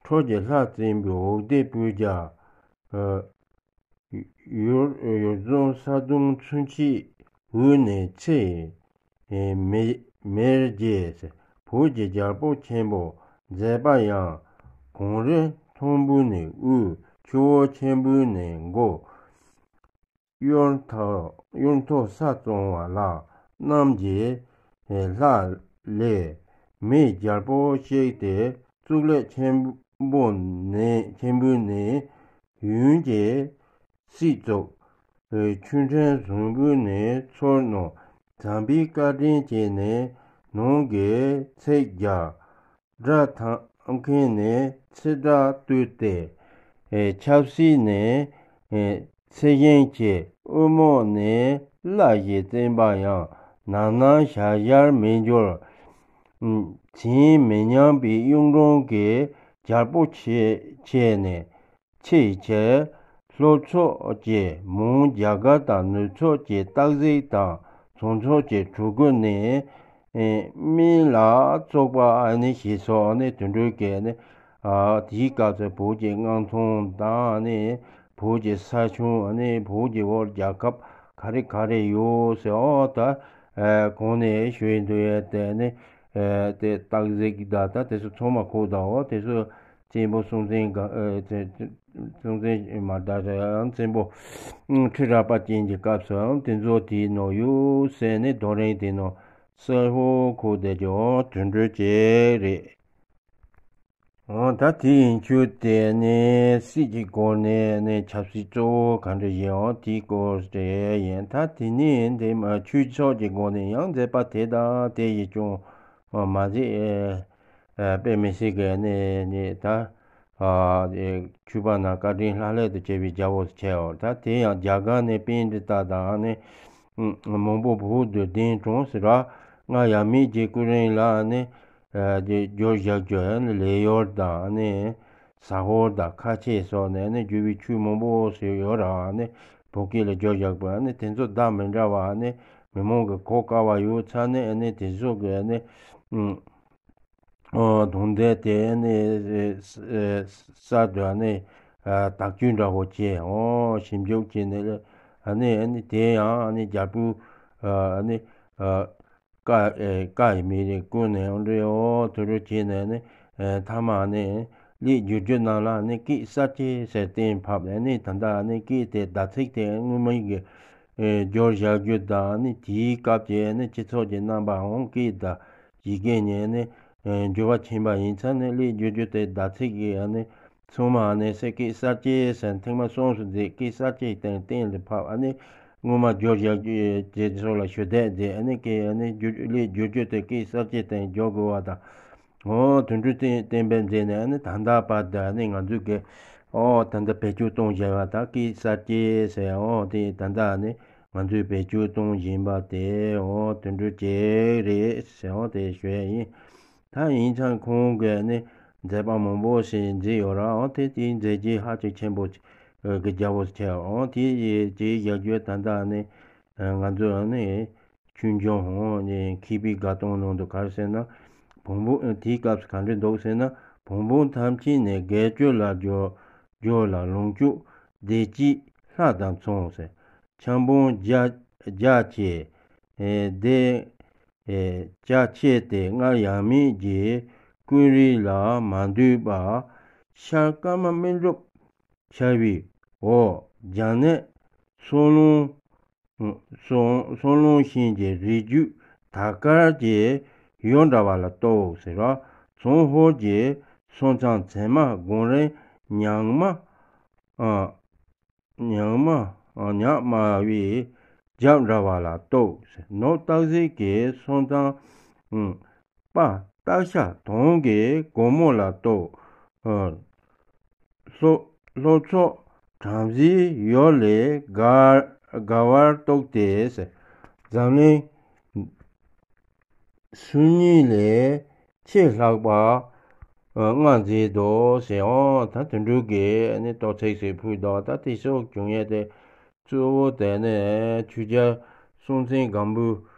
འཕྲོག་གི་ལྷ་བཙན་པོའི་འོ་དེ་སྤུར་རྒྱག། ཡུལ་ཡུལ་འཛོམས་ས་དུང་ཚུན་ཆད་འུར་ནས་ཚེ། མེ་མེར་རྒྱས་བོད་ཀྱི་རྒྱལ་པོ་ཆེན་པོ་མཛད་པ་ཡང་། གངས་རི་མཐོན་པོ་ནས་དབུས་ཆུ་བོ་ཆེན་པོ་ནས་འགོ། གཡོན་ཐོག་གཡོན་ཐོག་ས་གཙང་བ་ལ་གནམ་གྱི་ལྷ་ལས་མེ་རྒྱལ་པོ་གཤེགས་ཏེ་གཙུག་ལག་ཆེན་པོ་ནས་ཆེན་པོ་ནས་ཡུན་གྱིས་སྲིད་བཙུགས། ཆུ་ཕྲན་བཟང་པོ་ནས་ཚུར་གནང་ཟམ་པའི་བཀའ་དྲིན་བྱས་ནས་ནང་གི་ཚིག་རྒྱག་དགྲ་ཐམས་མཁས་ནས་ཚེ་དགྲ་བཏུལ་ཏེ། ཆབ་སྲིད་ནས་ཚེ་ཞིང་གི་དབུ་རྨོག་ནས་བླ་ཞེས་བསྟན་པ་ཡང་ནམ་ནམ་ཞར་ཞར་མི་འགྱུར། བྱིན་མི་ཉམས་པའི་གཡུང་དྲུང་གི་རྒྱལ་པོ་ཆེ་ཆེ་ནས། ཆེས་ཆེར་ལྷོ་ཕྱོགས་ཀྱི་མོན་རྒྱ་གར་དང་ནུབ་ཕྱོགས་ཀྱི་སྟག་གཟིག་དང་བྱང་ཕྱོགས་ཀྱི་གྲུ་གུ་ནས་སྨན་ལ་སྩོགས་པ་ཨ་ནི་ཞེས་སོགས་ཨ་ནི་དོན་འགྲུབ་ཀྱིས་ནི་དེའི་སྐབས་སུ་བོད་ཀྱི་མངའ་ཐང་དང་ཨ་ནི་བོད་ཀྱི་ས་ཁྱོན་ཨ་ནི་བོད་ཀྱི་འོག་རྒྱལ་ཁབ་ག་རེ་ག་རེ་ཡོད་ཟེར་ཨོ་ད་གོང་ནས་ཞུས་འདུག་ཡས་དེ་ནི། ཨེ་དེ་སྟག་གཟིག་དང་ད་དེ་ཚོ་ཚང་མ་ཁོ་དང་འོ་དེ་ཚོ་བཙན་པོ་སྲོང་བཙན་ག་ཨེ་བཙན་བཙན་མ་ད་ཡང་བཙན་པོ་ཁྲི་རལ་པ་ཅན་གྱི་སྐབས་སུའང་དེ་ཚོ་དེའི་ནང་ཡོད་ཟེར་ནས་རྡོ་རིང་དེ་ནང་གསལ་པོ་ཁོ་དེ་ཀྱང་དོན་འགྲུབ་ཅིག་རེད། འོ་ད་དེ་ཡིན་ཁྱོད་དེ་ནས་སྲིད་ཀྱི་སྐོར་ནས་ནས་ཆབ་སྲིད་གཙོ་བོ་ག་འདྲ་ཡིན་འོ་དེའི་སྐོར་དེ་ཡིན། ད་དེ་ནས་འདི་མ་ཆོས་ཕྱོགས་ཀྱི་སྒོ་ནས་ཡང་མཛད་པ་དེ་དང་དེ་ཡི་ཅུང་མ་ཟད་དཔེ་མི་སྲིད་གི་ནས་ནས་ད་ཆོས་པ་ན་བཀའ་དྲིན་ལྷག་ལྷག་ཏུ་བྱས་པའི་རྒྱལ་པོ་ཆེའོ། ད་དེ་ཡང་རྒྱ་གར་ནས་པཎྜི་ཏ་དང་ནས་མང་པོ་བོད་དུ་གདན་དྲངས་ཟེར་ར། སྔགས་ཡབ་མེས་ཀྱི་སྐུ་རིང་ལ་ནི་རྒྱུ་བཞག་རྒྱུ་ནི་ལས་ཡོལ་དང་ནི་ཟ་ཧོར་དང་ཁ་ཆེ་སོགས་ནས་ནི་རྒྱུ་བའི་ཆོས་མང་པོ་ཞིག་ཡོད་ར། ནི་བོད་སྐད་ལ་རྒྱུ་བཞག་པ་ནི་དེ་ཚོ་བརྡ་མི་འདྲ་བ་ནི་མི་མང་གི་གོ་དཀའ་བ་ཡོད་ཚ་ནི་ནི་དེ་ཚོ་གི་ནི་ཨོ་གདོང་འདྲེ་དེ་ནི་ས་དུ་ནི་བརྟག་དཔྱད་འདྲ་བོ་བྱས། ཨོ་ཞིབ་འཇུག་བྱས་ནས་ནི་ནི་དེ་ཡང་ནི་རྒྱལ་པོ་ནི་བཀའ་བཀའ་ཡི་མི་རིགས་ཀུན་ནས་འདྲེ་ཨོ་དུ་རུ་བྱས་ནས་ནི་མཐའ་མ་ནི་གླེགས་བསྒྱུར་རྒྱུ་རྣམས་ལ་ནི་སྐད་གསར་བཅད་ཟེར་གཏན་ཕབ་ནས་ནི་ད་ལྟ་ནི་སྐད་དེ་བརྡ་ཚིག་དེ་སྔོན་མ་ཡི་གི་སྦྱོར་བཞག་རྒྱུ་དང་ནི་དེའི་སྐབས་ཀྱི་ནི་སྤྱི་ཚོགས་ཀྱི་རྣམ་པའང་སྐད་དང་ཡི་གེ་ཉིད་ནི་འགྱུར་བ་ཕྱིན་པ་ཡིན་ཙང་ནི་གླེགས་བསྒྱུར་རྒྱུ་དེ་བརྡ་ཚིག་གི་ནི་ཚང་མ་ནི་སྐད་གསར་བཅད་ཟེར་ཐེངས་མ་གསུམ་སུ་མཛད། སྐད་གསར་བཅད་སྟེང་གཏན་ལ་ཕབ། ཨ་ནི་སྔོན་མ་སྦྱོར་བཞག་རྒྱུ་དེ་ཚོ་ལ་ཞུ་དག་མཛད། ཨ་ནི་སྐད་ཨ་ནི་བསྒྱུར་གླེགས་བསྒྱུར་རྒྱུ་དེ་སྐད་གསར་བཅད་སྟེང་སྦྱོར་དགོས་པ་དང་། འོ་དོན་འགྲུབ་བསྟན་བསྟན་པའི་མཛད་ནས་ནི་ད་ལྟ་བར་དུ་ནི་ང་ཚོས་ཀྱི་འོ་ད་ལྟ་བེད་སྤྱོད་གཏོང་བཞིན་པ་དང་སྐད་གསར་བཅད་ཟེར་འོ་དེ་ད་ལྟ་ནི་ང་ཚོས་བེད་སྤྱོད་གཏོང་བཞིན་པ་དེ་འོ་དོན་འགྲུབ་ཅིག་རེད་ཟེར་འོ་དེ་ཞུ་ཡ་ཡིན། ད་ཡིན་ཙང་ཁོང་གིས་ནི་མཛད་པ་མང་པོ་ཞིག་མཛད་ཡོད་ར། འོ་དེ་དེའི་མཛད་རྗེས་ཧ་ཅང་ཆེན་པོ་གི་རྒྱལ་པོ་ཆེ་འོ་དེ་ཡི་དེའི་ཡག་རྒྱུ་ད་ལྟ་ནི་ང་ཚོ་ནི་ཆོས་འབྱུང་ཧོང་ནས་མཁས་པའི་དགའ་སྟོན་ནང་དུ་ག་རེ་ཟེར་ན། བོང་བུ་དེའི་སྐབས་སུ་ག་འདྲ་འདུག་ཟེར་ན། བོང་བུ་ཐམས་ཅད་ནི་དགེ་སྤྱོད་ལ་སྦྱོར་སྦྱོར་ལ་ལོངས་སྤྱོད་བདེ་སྐྱིད་ལྷ་དང་མཚུངས་ཟེར། ཆང་བོང་རྒྱ་རྒྱ་ཆེ་བདེ་རྒྱ་ཆེ་སྟེ་སྔར་ཡབ་མེས་ཀྱི་སྐུ་རིང་ལ་མ་འདུས་པ། ཤར་ཀ་མ་སྨིན་གྲོལ་ཆར་པའི་འོག་རྒྱ་ནག་སོ་ལུང་སོ་སོ་ལུང་ཤིང་གི་རིགས་རྒྱུད་དར་དཀར་གྱི་ཡུལ་འདྲ་བ་ལ་གཏོགས་ཟེར་རོ། ཚོང་ཧོར་གྱི་སོ་མཚམས་བྱེ་མ་སྒང་རིང་ཉག་མ་ཉག་མ་ཉག་མ་བའི་རྒྱབ་འདྲ་བ་ལ་གཏོགས་ཟེར། ནོར་སྟག་གཟིག་གི་སོ་མཚམས་པ་སྟག་ཤར་དོང་གི་སྒོ་མོ་ལ་གཏོགས། ལྷོ་ལྷོ་ཕྱོགས་བྲམ་ཟེའི་ཡུལ་ལས་དགའ་དགའ་བར་གཏོགས་ཏེ་ཟེར། འཛམ་གླིང་སུམ་གཉིས་ལས་ཆེས་ལྷག་པ་ལྔ་མཛད་དོ་ཟེར། འོ་ད་དོན་གྲུབ་ཀྱིས་ནི་གཏོ་ཚིག་ཟེར་ཕུལ་དོ། ད་དེ་སོགས་བྱུང་ཡས་དེ་གཙོ་བོ་དེ་ནི་ཆོས་རྒྱལ་སྲོང་བཙན་སྒམ་པོའི་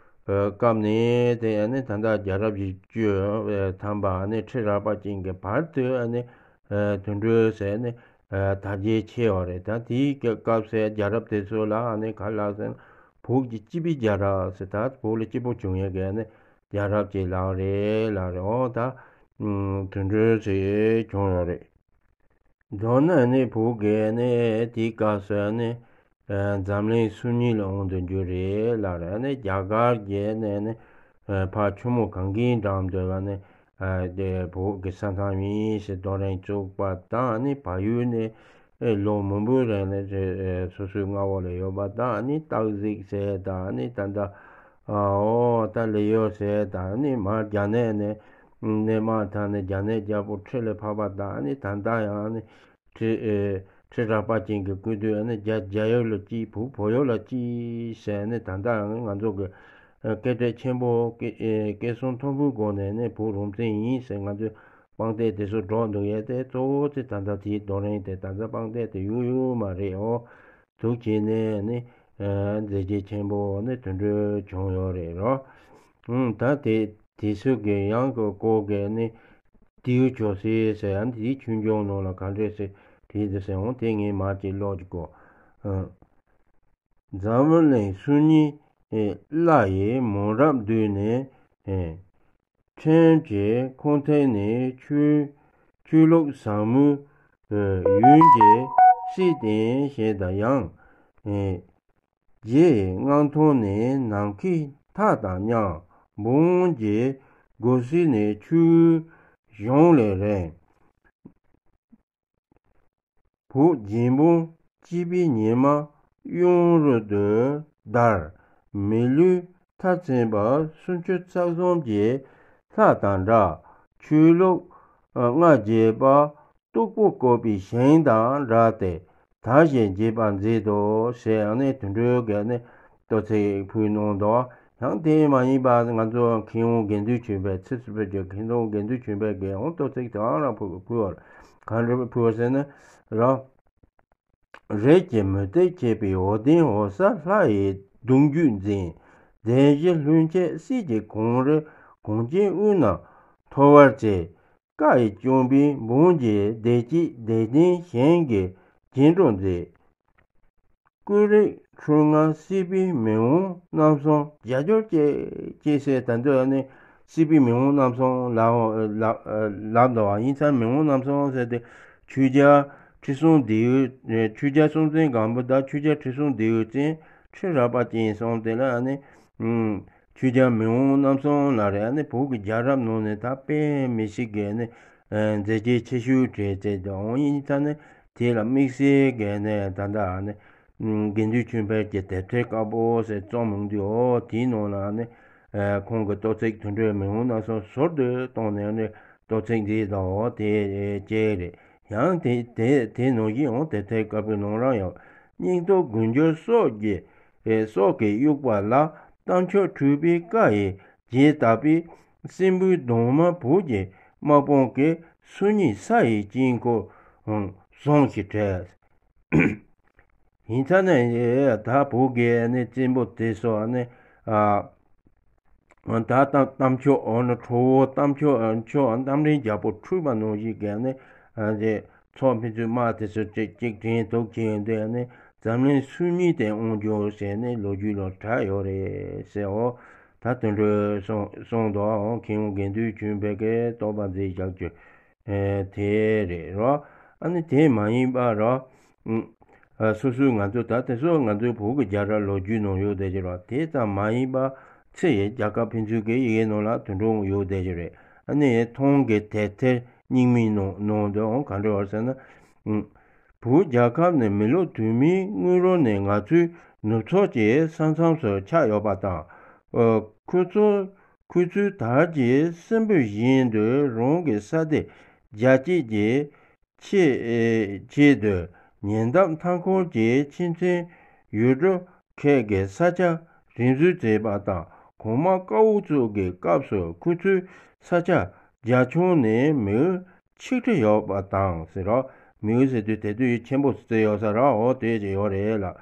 སྐབས་ནས་དེ་ནི་ད་ལྟ་རྒྱལ་རབས་བཞི་བཅུ་ཐམ་པ་ནི་ཁྲི་རལ་པ་ཅན་གྱི་བར་དུ་ནི་དོན་གྲུབ་ཟེར་ནི་དར་རྒྱས་ཆེ་བ་རེད། ད་དེའི་སྐབས་སུ་རྒྱལ་རབས་དེ་ཚོ་ལ་ནི་ག་ལགས་ཟེར་ན་བོད་ཀྱི་སྤྱི་པའི་རྒྱལ་རབས་ཟེར། ད་བོད་ལ་སྐྱིད་པོ་བྱུང་ཡས་ཀྱི་ནི་རྒྱལ་རབས་ཅིག་ལགས་རེད་ལགས་རེད། འོ་ད་དོན་གྲུབ་ཟེར་བྱུང་ཡོད་རེད། མདོར་ན་ནི་བོད་ཀྱི་ནི་དེའི་སྐབས་སུ་ནི་འཛམ་གླིང་སུམ་གཉིས་ལ་དབང་དུ་འགྱུར་རེད་ལ་རེད། ནི་རྒྱ་གར་གྱི་ནི་ནི་ཕར་ཆུ་མོ་གངྒཱ་གི་འགྲམ་དུ་ལ་ནི་དེ་བོད་ཀྱི་ས་མཚམས་ཡིན་ཞེས་རྡོ་རིང་བཙུགས་པ་དང་ནི་བལ་ཡུལ་ནི་ལོ་མང་པོའི་རིང་ནི་སོ་སོའི་མངའ་འོག་ལ་ཡོད་པ་དང་ནི་སྟག་གཟིག་ཟེར་དང་ནི་ད་ལྟ་ཨོ་ད་ལི་ཡོ་ཟེར་དང་ནི་མར་རྒྱ་ནག་ནས་ནས་མར་ཐང་ནས་རྒྱ་ནག་རྒྱལ་པོ་ཁྲི་ལ་ཕབ་པ་དང་ནི་ད་ལྟ་ཡང་ནི་ཁྲི་ཨེ་ཁྲི་རལ་པ་ཅན་གྱི་སྐུ་དུས་ནི་རྒྱ་རྒྱ་ཡུལ་ལ་གཅིག་བོད་བོད་ཡུལ་ལ་གཅིག་ཟེར་ནི་ད་ལྟ་ཡང་ང་ཚོ་གི་སྐད་སྒྲ་ཆེན་པོ་སྐད་སྐད་གསང་མཐོན་པོའི་སྒོ་ནས་ནི་བོད་རང་བཙན་ཡིན་ཟེར་ང་ཚོས་དཔང་རྟགས་དེ་ཚོ་སྒྲོག་འདུག་ཡས་དེ་གཙོ་བོ་དེ་ད་ལྟ་དེའི་རྡོ་རིང་དེ་ད་ལྟ་དཔང་རྟགས་དེ་ཡོད་ཡོད་མ་རེད་ཨོ། འདུག་བྱས་ནས་ནི་མཛད་རྗེས་ཆེན་པོ་ནི་དོན་གྲུབ་བྱུང་ཡོད་རེད་རོ། ད་དེ་དེ་ཚོ་གི་ཡང་གི་སྐོར་གི་ནི་ཏིའུ་ཇོ་སི་ཟེར་ཡང་དེའི་ཆོས་འབྱུང་ནང་ལ་ག་འདྲས་ཟེར་དེ་དེ་ཟེར་འོང་དེ་ངས་མར་ཅིག་ཀློག་ཅིག་གོ། འཛམ་བུ་གླིང་སུམ་གཉིས་བླ་ཡི་མང་རབས་བསྡུས་ནས། ཕྲན་གྱི་ཁོང་ཐད་ནས་ཆོས་ཆོས་ལུགས་ཟབ་མོའི་ཡུན་གྱི་སྲིད་དེ་ཞེས་དང་ཡང་། རྗེ་ཡི་མངའ་ཐང་ནས་ནམ་མཁའི་མཐའ་དང་མཉམ། འབུམ་གྱི་སྒོ་ཟིལ་ནས་ཆུའི་གཞུང་ལས་རིང་། བུ་རྒྱལ་འབངས་སྐྱིད་པའི་ཉི་མ་གཡུང་རུ་དུ་བརྡལ། མི་ལུས་མཐའ་ཚིམ་པ་སུམ་ཅུ་རྩ་གསུམ་གྱི་ལྷ་དང་འདྲ། ཆོས་ལུགས་ལྔ་བརྒྱད་པ་སྟུག་པོ་བཀོད་པའི་ཞིང་དང་འདྲ་སྟེ། དར་ཞིང་རྒྱས་པར་མཛད་དོ་ཞེས་ཡང་ནས་དུད་འགྲོའི་གས་ནས་བསྟོད་ཚིག་ཕུལ་གནང་འདུག་ཡང་དེ་མ་ཡིན་པར་ང་ཚོ་མཁས་དབང་དགེ་འདུན་ཆོས་འཕེལ་ཚེ་བསོད་བརྗོད་མཁས་དབང་དགེ་འདུན་ཆོས་འཕེལ་གྱིས་ཡང་བསྟོད་ཚིག་དེའང་རང་ཕུལ་ཕུལ་བར་གང་འདྲ་ཕུལ་བ་ཟེར་ན། རང་རིགས་ཀྱི་མུ་སྟེགས་བྱེད་པའི་འོད་ལྡན་འོད་གསལ་ལྷ་ཡི་གདུང་རྒྱུད་འཛིན། གདན་བཞི་ལྷུན་གྱིས་སྲིད་ཀྱི་གངས་རི་གངས་ཅན་དབུས་ན་མཐོ་བར་བྱེད། བཀའ་ཡི་བཅོམ་པའི་འབུམ་གྱི་བདེ་སྐྱིད་བདེ་ལྡན་ཞིང་གི་རྗེས་འགྲོ་མཛད། ཀུན་རིག་འཁྲུལ་ངལ་སྲིད་པའི་མི་འོང་རྣམ་གསུམ་རྒྱ་སྦྱོར་བཅས་ཅེས་ཟེར། ད་འདོད་ནི་སྲིད་པའི་མི་འོང་རྣམ་གསུམ་ལབ་ལབ་ལབ་འདུག་བ། ཡིན་ཙང་མི་འོང་རྣམ་གསུམ་ཟེར་ཏེ་ཆོས་རྒྱལ་ཁྲི་སྲོང་ལྡེའུ་ཆོས་རྒྱལ་སྲོང་བཙན་སྒམ་པོ་དང་ཆོས་རྒྱལ་ཁྲི་སྲོང་ལྡེའུ་བཙན་ཁྲི་རལ་པ་ཅན་གསུམ་དེ་ལ་ནི། ཆོས་རྒྱལ་མི་འོང་རྣམ་གསུམ་ལ་རེད། ཨ་ནི་བོད་ཀྱི་རྒྱལ་རབས་ནང་ནས་ད་དཔེ་མི་སྲིད་ཀྱི་ནི་མཛད་རྗེས་ཆེ་ཤོས་གྲས་བྱས་ཏེ་འོང་ཡིན་ཙང་ནི་དེ་ལ་དམིགས་བསལ་གྱི་ནི་ད་ལྟ་ཨ་ནི་དགེ་འདུན་ཆོས་འཕེལ་གྱི་དེབ་ཐེར་དཀར་པོ་ཟེར་རྩོམ་ཡོང་དུས་འོ་དེའི་ནང་ལ་ནི་ཁོང་གི་བསྟོད་ཚིག་དུད་འགྲོའི་མི་འོང་རྣམ་གསུམ་ཟུར་དུ་བཏོན་ནས་ནི་བསྟོད་ཚིག་མཛད་དང་འོ་དེ་བཅས་རེད། ཡང་དེ་དེ་དེ་ནང་བཞིན་འོང་དེབ་ཐེར་དཀར་པོའི་ནང་རང་ཡང་སྙིང་སྟོབས་དགུ་འགྱུར་སྲོག་གི་སྲོག་གི་དབྱུག་པ་ལ། རྟ་མཆོག་འཁྲུགས་པའི་བཀའ་ཡི་རྗེས་བཏབ་པའི། སྲིན་པོའི་གདོང་དམར་བོད་ཀྱི་དམག་དཔུང་གི། སུམ་གཉིས་ས་ཡི་དཀྱིལ་འཁོར་ཟངས་ཀྱིས་བྲེགས། ཡིན་ཙང་ནས་ད་བོད་ཀྱི་ནི་བཙན་པོ་དེ་ཚོ་ནི་ད་རྟ་རྟ་མཆོག་འོ་ན་ཁྲོ་བོ་རྟ་མཆོག་མཆོག་རྟ་མགྲིན་རྒྱལ་པོ་འཁྲུགས་པ་ནང་བཞིན་གྱི་ནི་དེ་ཚོགས་ཕན་ཚུན་དམག་དེ་ཚོ་གཅིག་གཅིག་དྲན་དུག་བྱས་ཡོང་དུས་ནི་འཛམ་གླིང་སུམ་གཉིས་དེ་དབང་བསྒྱུར་ཟེར་ནས་ལོ་རྒྱུས་ལ་གྲགས་ཡོད་རེད་ཟེར། འོ་ད་དུད་འགྲོ་གསུངས་གསུངས་འདུག་འོ་མཁས་དབང་དགེ་འདུན་ཆོས་འཕེལ་གྱིས་བསྟོད་པ་མཛད་བཞག་རྒྱུ་དེ་རེད་རོ། ཨ་ནི་དེ་མ་ཡིན་པ་རོ། སོ་སོའི་ང་ཚོ་ད་དེ་ཚོ་ང་ཚོའི་བོད་ཀྱི་རྒྱལ་རབས་ལོ་རྒྱུས་ནང་ཡོད་བསྡད་ཀྱི་རོ། དེ་ཙམ་མ་ཡིན་པ་ཚེ་ཡི་རྒྱལ་ཁབ་ཕན་ཚུན་གྱི་ཡི་གེ་ནང་ལ་དུད་འགྲོ་ཡོད་བསྡད་ཀྱི་རེད། ཨ་ནི་མཐོང་གི་དེབ་ཐེར་རྙིང་མའི་ནང་ནང་དུ་འོང་ག་འདྲ་བར་ཟེར་ན། བོད་རྒྱལ་ཁབ་ནི་མི་ལོ་དུ་མའི་སྔོན་རོལ་ནས་ང་ཚོའི་ནུབ་ཕྱོགས་ཀྱི་ས་མཚམས་སུ་ཆགས་ཡོད་པ་དང་། ཁོ་ཚོ་ཁོ་ཚོའི་དར་གྱི་སྲིན་པོ་བཞིན་དུ་རང་གི་ས་སྡེ་རྒྱ་སྐྱེད་ཀྱི་ཆེད་ཆེད་དུ་ཉེ་འདབས་མཐའ་འཁོར་གྱི་ཆེ་མཐོའི་ཡུལ་གྲུ་ཁག་གི་ས་ཆ་རིམ་འཛུལ་མཛད་པ་དང་། གོང་མ་ཀ་བོ་ཙུ་གི་སྐབས་སུ་ཁོ་ཚོའི་ས་ཆ་རྒྱ་ཁྱོན་ནས་མིའུ་ཆིག་ཁྲི་ཡོད་པ་དང་ཟེར་རོ། མིའུ་ཟེར་དུས་དེ་དུས་ཆེན་པོ་ཟེར་ཡོད་ས་ར་འོ་དེ་ཅིག་ཡོད་རེད་ལ།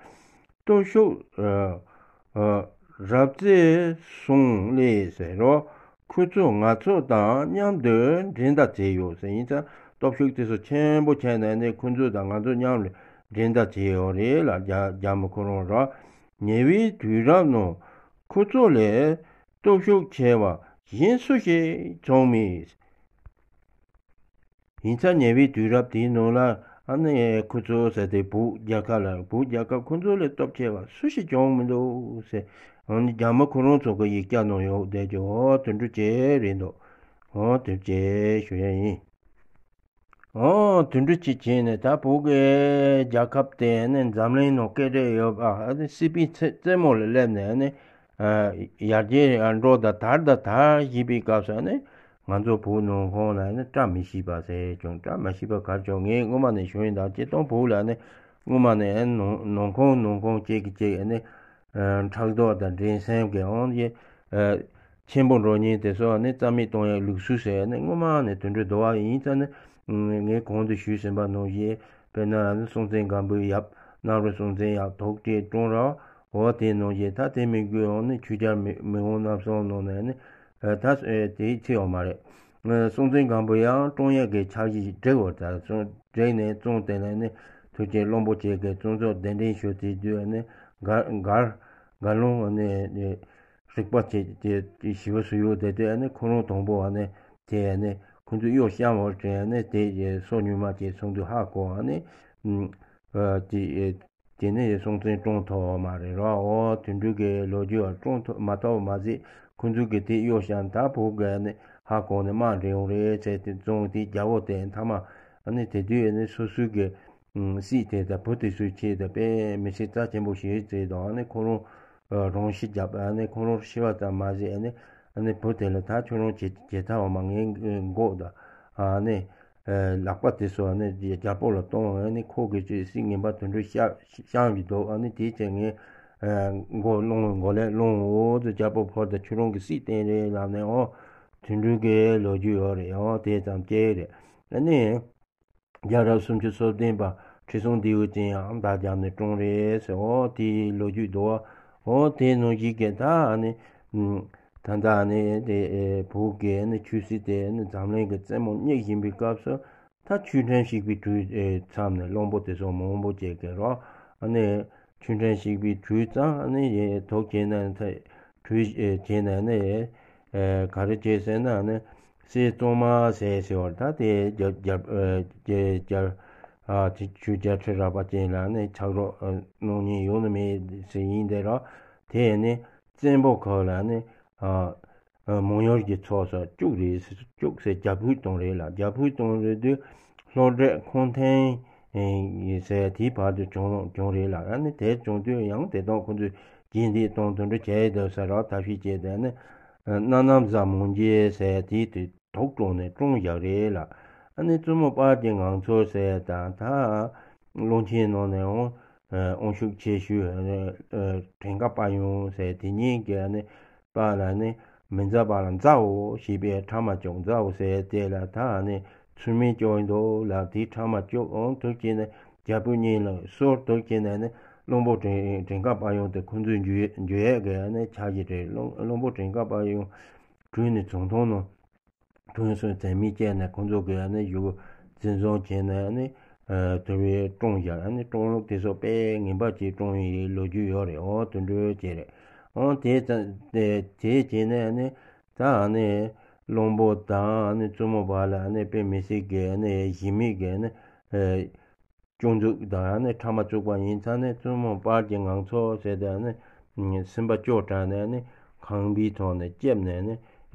སྟོབས་ཤུགས་རབ་རྩེ་སོང་ལས་ཟེར་རོ། ཁོ་ཚོ་ང་ཚོ་དང་མཉམ་དུ་འགྲན་ཟླ་བྱས་ཡོད་ཟེར། ཡིན་ཙང་སྟོབས་ཤུགས་དེ་ཚོ་ཆེན་པོ་བྱས་ནས་ནི་ཁོ་ཚོ་དང་ང་ཚོ་མཉམ་ལ་འགྲན་ཟླ་བྱས་ཡོད་རེད་ལ། རྒྱ་རྒྱ་མི་ཁོ་རང་ར། ཉེ་བའི་དུས་རབས་ནང་ཁོ་ཚོ་ལས་སྟོབས་ཤུགས་ཆེ་བ་གཞན་སུ་ཞིག་བྱུང་མེད། ཡིན་ཙང་ཉེ་བའི་དུས་རབས་དེའི་ནང་ལ་ཨ་ནི་ཁོ་ཚོ་ཟེར་ཏེ་བོད་རྒྱལ་ཁབ་ལ་བོད་རྒྱལ་ཁབ་ཁོ་ཚོ་ལས་སྟོབས་ཆེ་བ་སུ་ཞིག་བྱུང་མི་འདུག་ཟེར། ཨ་ནི་རྒྱ་མི་ཁོ་རང་ཚོ་གི་ཡིག་ཆ་ནང་ཡོད་བསྡད་ཀྱི་འོ་དེ་འདྲ་ཅིག་རེད་འདུག་འོ་དེ་ཅིག་ཞུ་ཡ་ཡིན། འོ་དེ་འདྲ་ཅིག་བྱས་ནས་ད་བོད་ཀྱི་རྒྱལ་ཁབ་དེ་ནི་འཛམ་གླིང་ནང་སྐད་གྲགས་ཡོད་པ་ཨ་ནི་སྲིད་པའི་རྩེ་རྩེ་མོ་ལ་སླེབས་ནས་ཨ་ནི། ཡར་རྒྱས་འགྲོ་དང་དར་དང་དར་བཞིན་པའི་སྐབས་སུ་ནི་ང་ཚོ་བོད་ནང་ཁོངས་ལ་ནི་བཀྲ་མི་ཤིས་པ་ཟེར་བྱུང་། བཀྲ་མ་ཤིས་པ་ག་རེ་བྱུང་། ངས་སྔོན་མ་ནས་ཞུ་ཡིན་ད་སྤྱིར་བཏང་བོད་ལ་ནི་སྔོན་མ་ནས་ནང་ནང་ཁོངས་ནང་ཁོངས་གཅིག་གིས་གཅིག་ནི་ཕྲག་དོག་དང་འགྲན་སེམས་ཀྱི་འོང་ཡེ་ཆེན་པོ་འགྲོ་མཁན་དེ་ཚོ་ནི་རྩ་མེད་གཏོང་ཡའི་ལུགས་སྲོལ་ཟེར་ནི་སྔོན་མ་ནས་དེ་འདྲ་འདུག་བ། ཡིན་ཙང་ནི་ངས་གོང་དུ་ཞུས་ཟིན་པ་ནང་བཞིན་དཔེར་ན་ནི་སྲོང་བཙན་སྒམ་པོའི་ཡབ་གནམ་རི་སྲོང་བཙན་ཡབ་དོག་ཁྲེས་ཀྲོང་ར། འོ་དེ་ནང་བཞིན་ད་དེ་མི་དགོས་འོང་ནི་ཆོས་རྒྱལ་མི་མི་དབང་རྣམ་གསུམ་ནང་ནས་ནི་ད་དེའི་ཚེ་ཡོད་མ་རེད། སྲོང་བཙན་སྒམ་པོ་ཡང་ཀྲོང་ཡབ་ཀྱི་ཕྱག་བཞེས་བསྒྲིགས་འོ་ད་སོང་བསྒྲིགས་ནས་བཙོང་དེ་ནས་ནི་ཐུགས་རྗེ་བློན་པོ་བཅས་ཀྱིས་བཙོང་ཚོགས་གདན་འདྲེན་ཞུ་དེ་དུས་ནི་མགར་མགར་མགར་ལུང་ནི་ རིག་པ་དེ་དེ་ཞི་བ་སུ་ཡོད་དེ་དེ་ཨ་ནི་ཁོ་རང་དང་པོ་ཨ་ནི་དེ་ཨ་ནི་ཁོ་ཚོས་གཡོ་བཤམས་བར་དྲན་ཨ་ནི་དེ་སོ་ཉུལ་མ་དེ་ཚོ་འདུག་ཧ་གོ་ཨ་ནི་དེ་དེ་ནས་སྲོང་བཙན་བཀྲོངས་ཐུབ་པ་མ་རེད་ར། འོ་དོན་གྲུབ་ཀྱི་ལོ་རྒྱུས་བ་བཀྲོངས་ཐུབ་མ་ཐུབ་པ་མ་ཟད་ཁོ་ཚོས་གི་དེ་གཡོ་བཤམས་ད་བུ་གི་ཨ་ནི་ཧ་གོ་ནས་དམག་འདྲེན་ཡོང་རེད་ཟེར་དེ་བཙོང་དེ་རྒྱལ་པོ་དེ་མཐའ་མ་ཨ་ནི་དེ་དུས་ཨ་ནི་སོ་སོའི་གི་སྲིད་དེ་དང་བུ་དེ་ཚོའི་ཆེད་དུ་དཔེ་མི་སྲིད་རྩ་ཆེན་པོ་ཞིག་བརྩིས་དང་ཨ་ནི་ཁོ་རང་རང་ཤི་རྒྱབ་ཨ་ནི་ཁོ་རང་ཤི་བ་ཙམ་མ་ཟད་ཨ་ནི་ཨ་ནི་བུ་དེ་ལ་ད་ཁྱོད་རང་བྱེད་བྱེད་ཐབས་མ་ངའི་མགོ་དང་ཨ་ནི་ལག་པ་དེ་ཚོ་ཨ་ནི་རྒྱལ་པོ་ལ་གཏོང་ཨ་ནི་ཁོ་གི་ཅིག་སྲིད་ངན་པ་དོན་གྲུབ་བཤམས་བཤམས་ཀྱི་འདུག་ཨ་ནི་དེའི་ཚེ་ངའི་མགོ་སློང་མགོ་ལས་སློང་འོ་ཙི་རྒྱལ་པོ་ཕོར་དང་ཁྱོད་རང་གི་སྲིད་བརྟན་རེད་ལབ་ནས་འོ་དོན་གྲུབ་ཀྱི་ལོ་རྒྱུས་ཡོད་རེད་འོ་དེ་ཙམ་སྐྱེས་རེད་ཨ་ནི། རྒྱལ་རབས་སུམ་ཅུ་སོ་བདུན་པ་ཁྲི་སྲོང་ལྡེའུ་བཙན་ཡང་མདའ་བརྒྱབ་ནས་བཀྲོངས་རེད་ཟེར། འོ་དེའི་ལོ་རྒྱུས་འདུག་འོ་དེ་ནང་བཞིན་གྱི་ད་ཨ་ནི་ད་ལྟ་ཨ་ནི་དེ་བོད་ཀྱི་ཨ་ནི་ཆོས་སྲིད་དེ་ཨ་ནི་འཛམ་གླིང་གི་རྩེ་མོར་སྙེག་བཞིན་པའི་སྐབས་སུ་ད་ཆོས་ཁྲིམས་ཞིག་པའི་གྲོས་མཚམས་ནས་བློན་པོ་དེ་ཚོ་མང་པོ་བྱེད་ཀྱི་རོགས་ཨ་ནི་ཆོས་ཁྲིམས་ཞིག་པའི་གྲོས་མཚམས་ཨ་ནི་ཐོག་བྱས་ན་ད་གྲོས་བྱས་ནས་ཨ་ནི། ག་རེ་བྱས་ཟེར་ན་ནི་སྲས་བཙུན་མ་ཟེར་ཟེར་བ་ད་དེ་རྒྱ་རྒྱ་རྒྱ་རྒྱ་ཨ་དེ་ཆོས་རྒྱལ་ཁྲི་རལ་པ་ཅན་ལ་ནི་ཕྱག་རོགས་གནང་མཁན་ཡོང་ནི་མེད་ཟེར་ཡིན་དེ་ར་དེ་ནི་བཙན་པོ་ཁག་ལ་ནི་མང་ཡུལ་གྱི་ཚོགས་སུ་བཅུག་རེད་ཟེར་བཅུག་ཟེར་རྒྱ་བོད་གཏོང་རེད་ལ་རྒྱ་བོད་གཏོང་རེད་དུས་ལྷོ་བྲག་ཁོང་ཐན་ཟེར་དེའི་བར་དུ་བྱུང་བྱུང་རེད་ལ་ཨ་ནི་དེ་བྱུང་དུས་ཡང་དེ་དང་ཁོ་ཚོས། རྗེས་འདེད་གཏོང་དོན་འགྲོ་བྱས་ཡོད་ཟེར་རོགས་ཐབས་ཤེས་བྱས་ཏེ་ནི། སྣ་ནམ་བཟའ་མང་རྒྱལ་ཟེར་དེའི་དུས་དུག་བཀྲོངས་ནས་བཀྲོངས་བཞག་རེད་ལ། ཨ་ནི་བཙུན་མོ་དཔལ་གྱི་ངང་ཚུལ་ཟེར་དང་ད། བློན་ཆེན་ནང་ནས་འོང་། དབང་ཤུགས་ཆེ་ཤོས་དྲན་དཀར་དཔལ་ཡོན་ཟེར་དེ་གཉིས་ཀྱིས་ནི། པ་ལ་ནི་མི་མཛའ་བ་ལ་མཛའོ་ཞེས་པའི་ཕྲ་མ་བཅུག་མཛའོ་ཟེར་དེ་ལ་ད་ནི་ཚུལ་མིན་སྐྱོན་འདུག་ལ་དེའི་ཕྲ་མ་བཅུག་འོང་དུ་བྱས་ནས་རྒྱལ་པོ་གཉིས་ལ་སོར་དུ་བྱས་ནས་ནི་བློན་པོ་དྲན་དྲན་དཀར་དཔལ་ཡོན་དེ་ཁོ་ཚོའི་འཇུ་འཇུ་ཡས་ཀྱི་ནི་ཆ་ཞིག་རེད། བློན་བློན་པོ་དྲན་དཀར་དཔལ་ཡོན་བྲོས་ནས་བྱང་ཐང་ནང་ཐོན་སོང་། དེ་མི་བྱས་ནས་ཁོ་ཚོ་གིས་ནི་གཞུག་འཛིན་བཟུང་བྱས་ནས་ནི། དེ་བས་བཀྲོངས་བཞག་ཨ་ནི་བཀྲོངས་ལུགས་དེ་ཚོ་དཔེ་ངན་པ་ཅིག་བཀྲོངས་ཡི་ལོ་རྒྱུས་ཡོད་རེད། འོ་དེ་འདྲ་ཅིག་རེད། འོ་དེ་ཙང་དེ་དེ་བྱས་ནས་ཨ་ནི་ད་ཨ་ནི་བློན་པོ་དང་ཨ་ནི་བཙུན་མོ་བར་ལ་ཨ་ནི་དཔེ་མི་སྲིད་ཀྱི་ཨ་ནི་གཞི་མེད་ཀྱི་ཨ་ནི་སྐྱོན་འཛུགས་དང་ཨ་ནི་ཕྲ་མ་བཙུགས་པ་ཡིན་ཙང་ནི་བཙུན་མོ་དཔལ་གྱི་ངང་ཚུལ་ཟེར་ཏེ་ཨ་ནི་སེམས་པ་སྐྱོ་དྲགས་ནས་ཨ་ནི་ཁང་པའི་ཐོག་ནས་ལྕེབས་ནས་ཨ་ནི་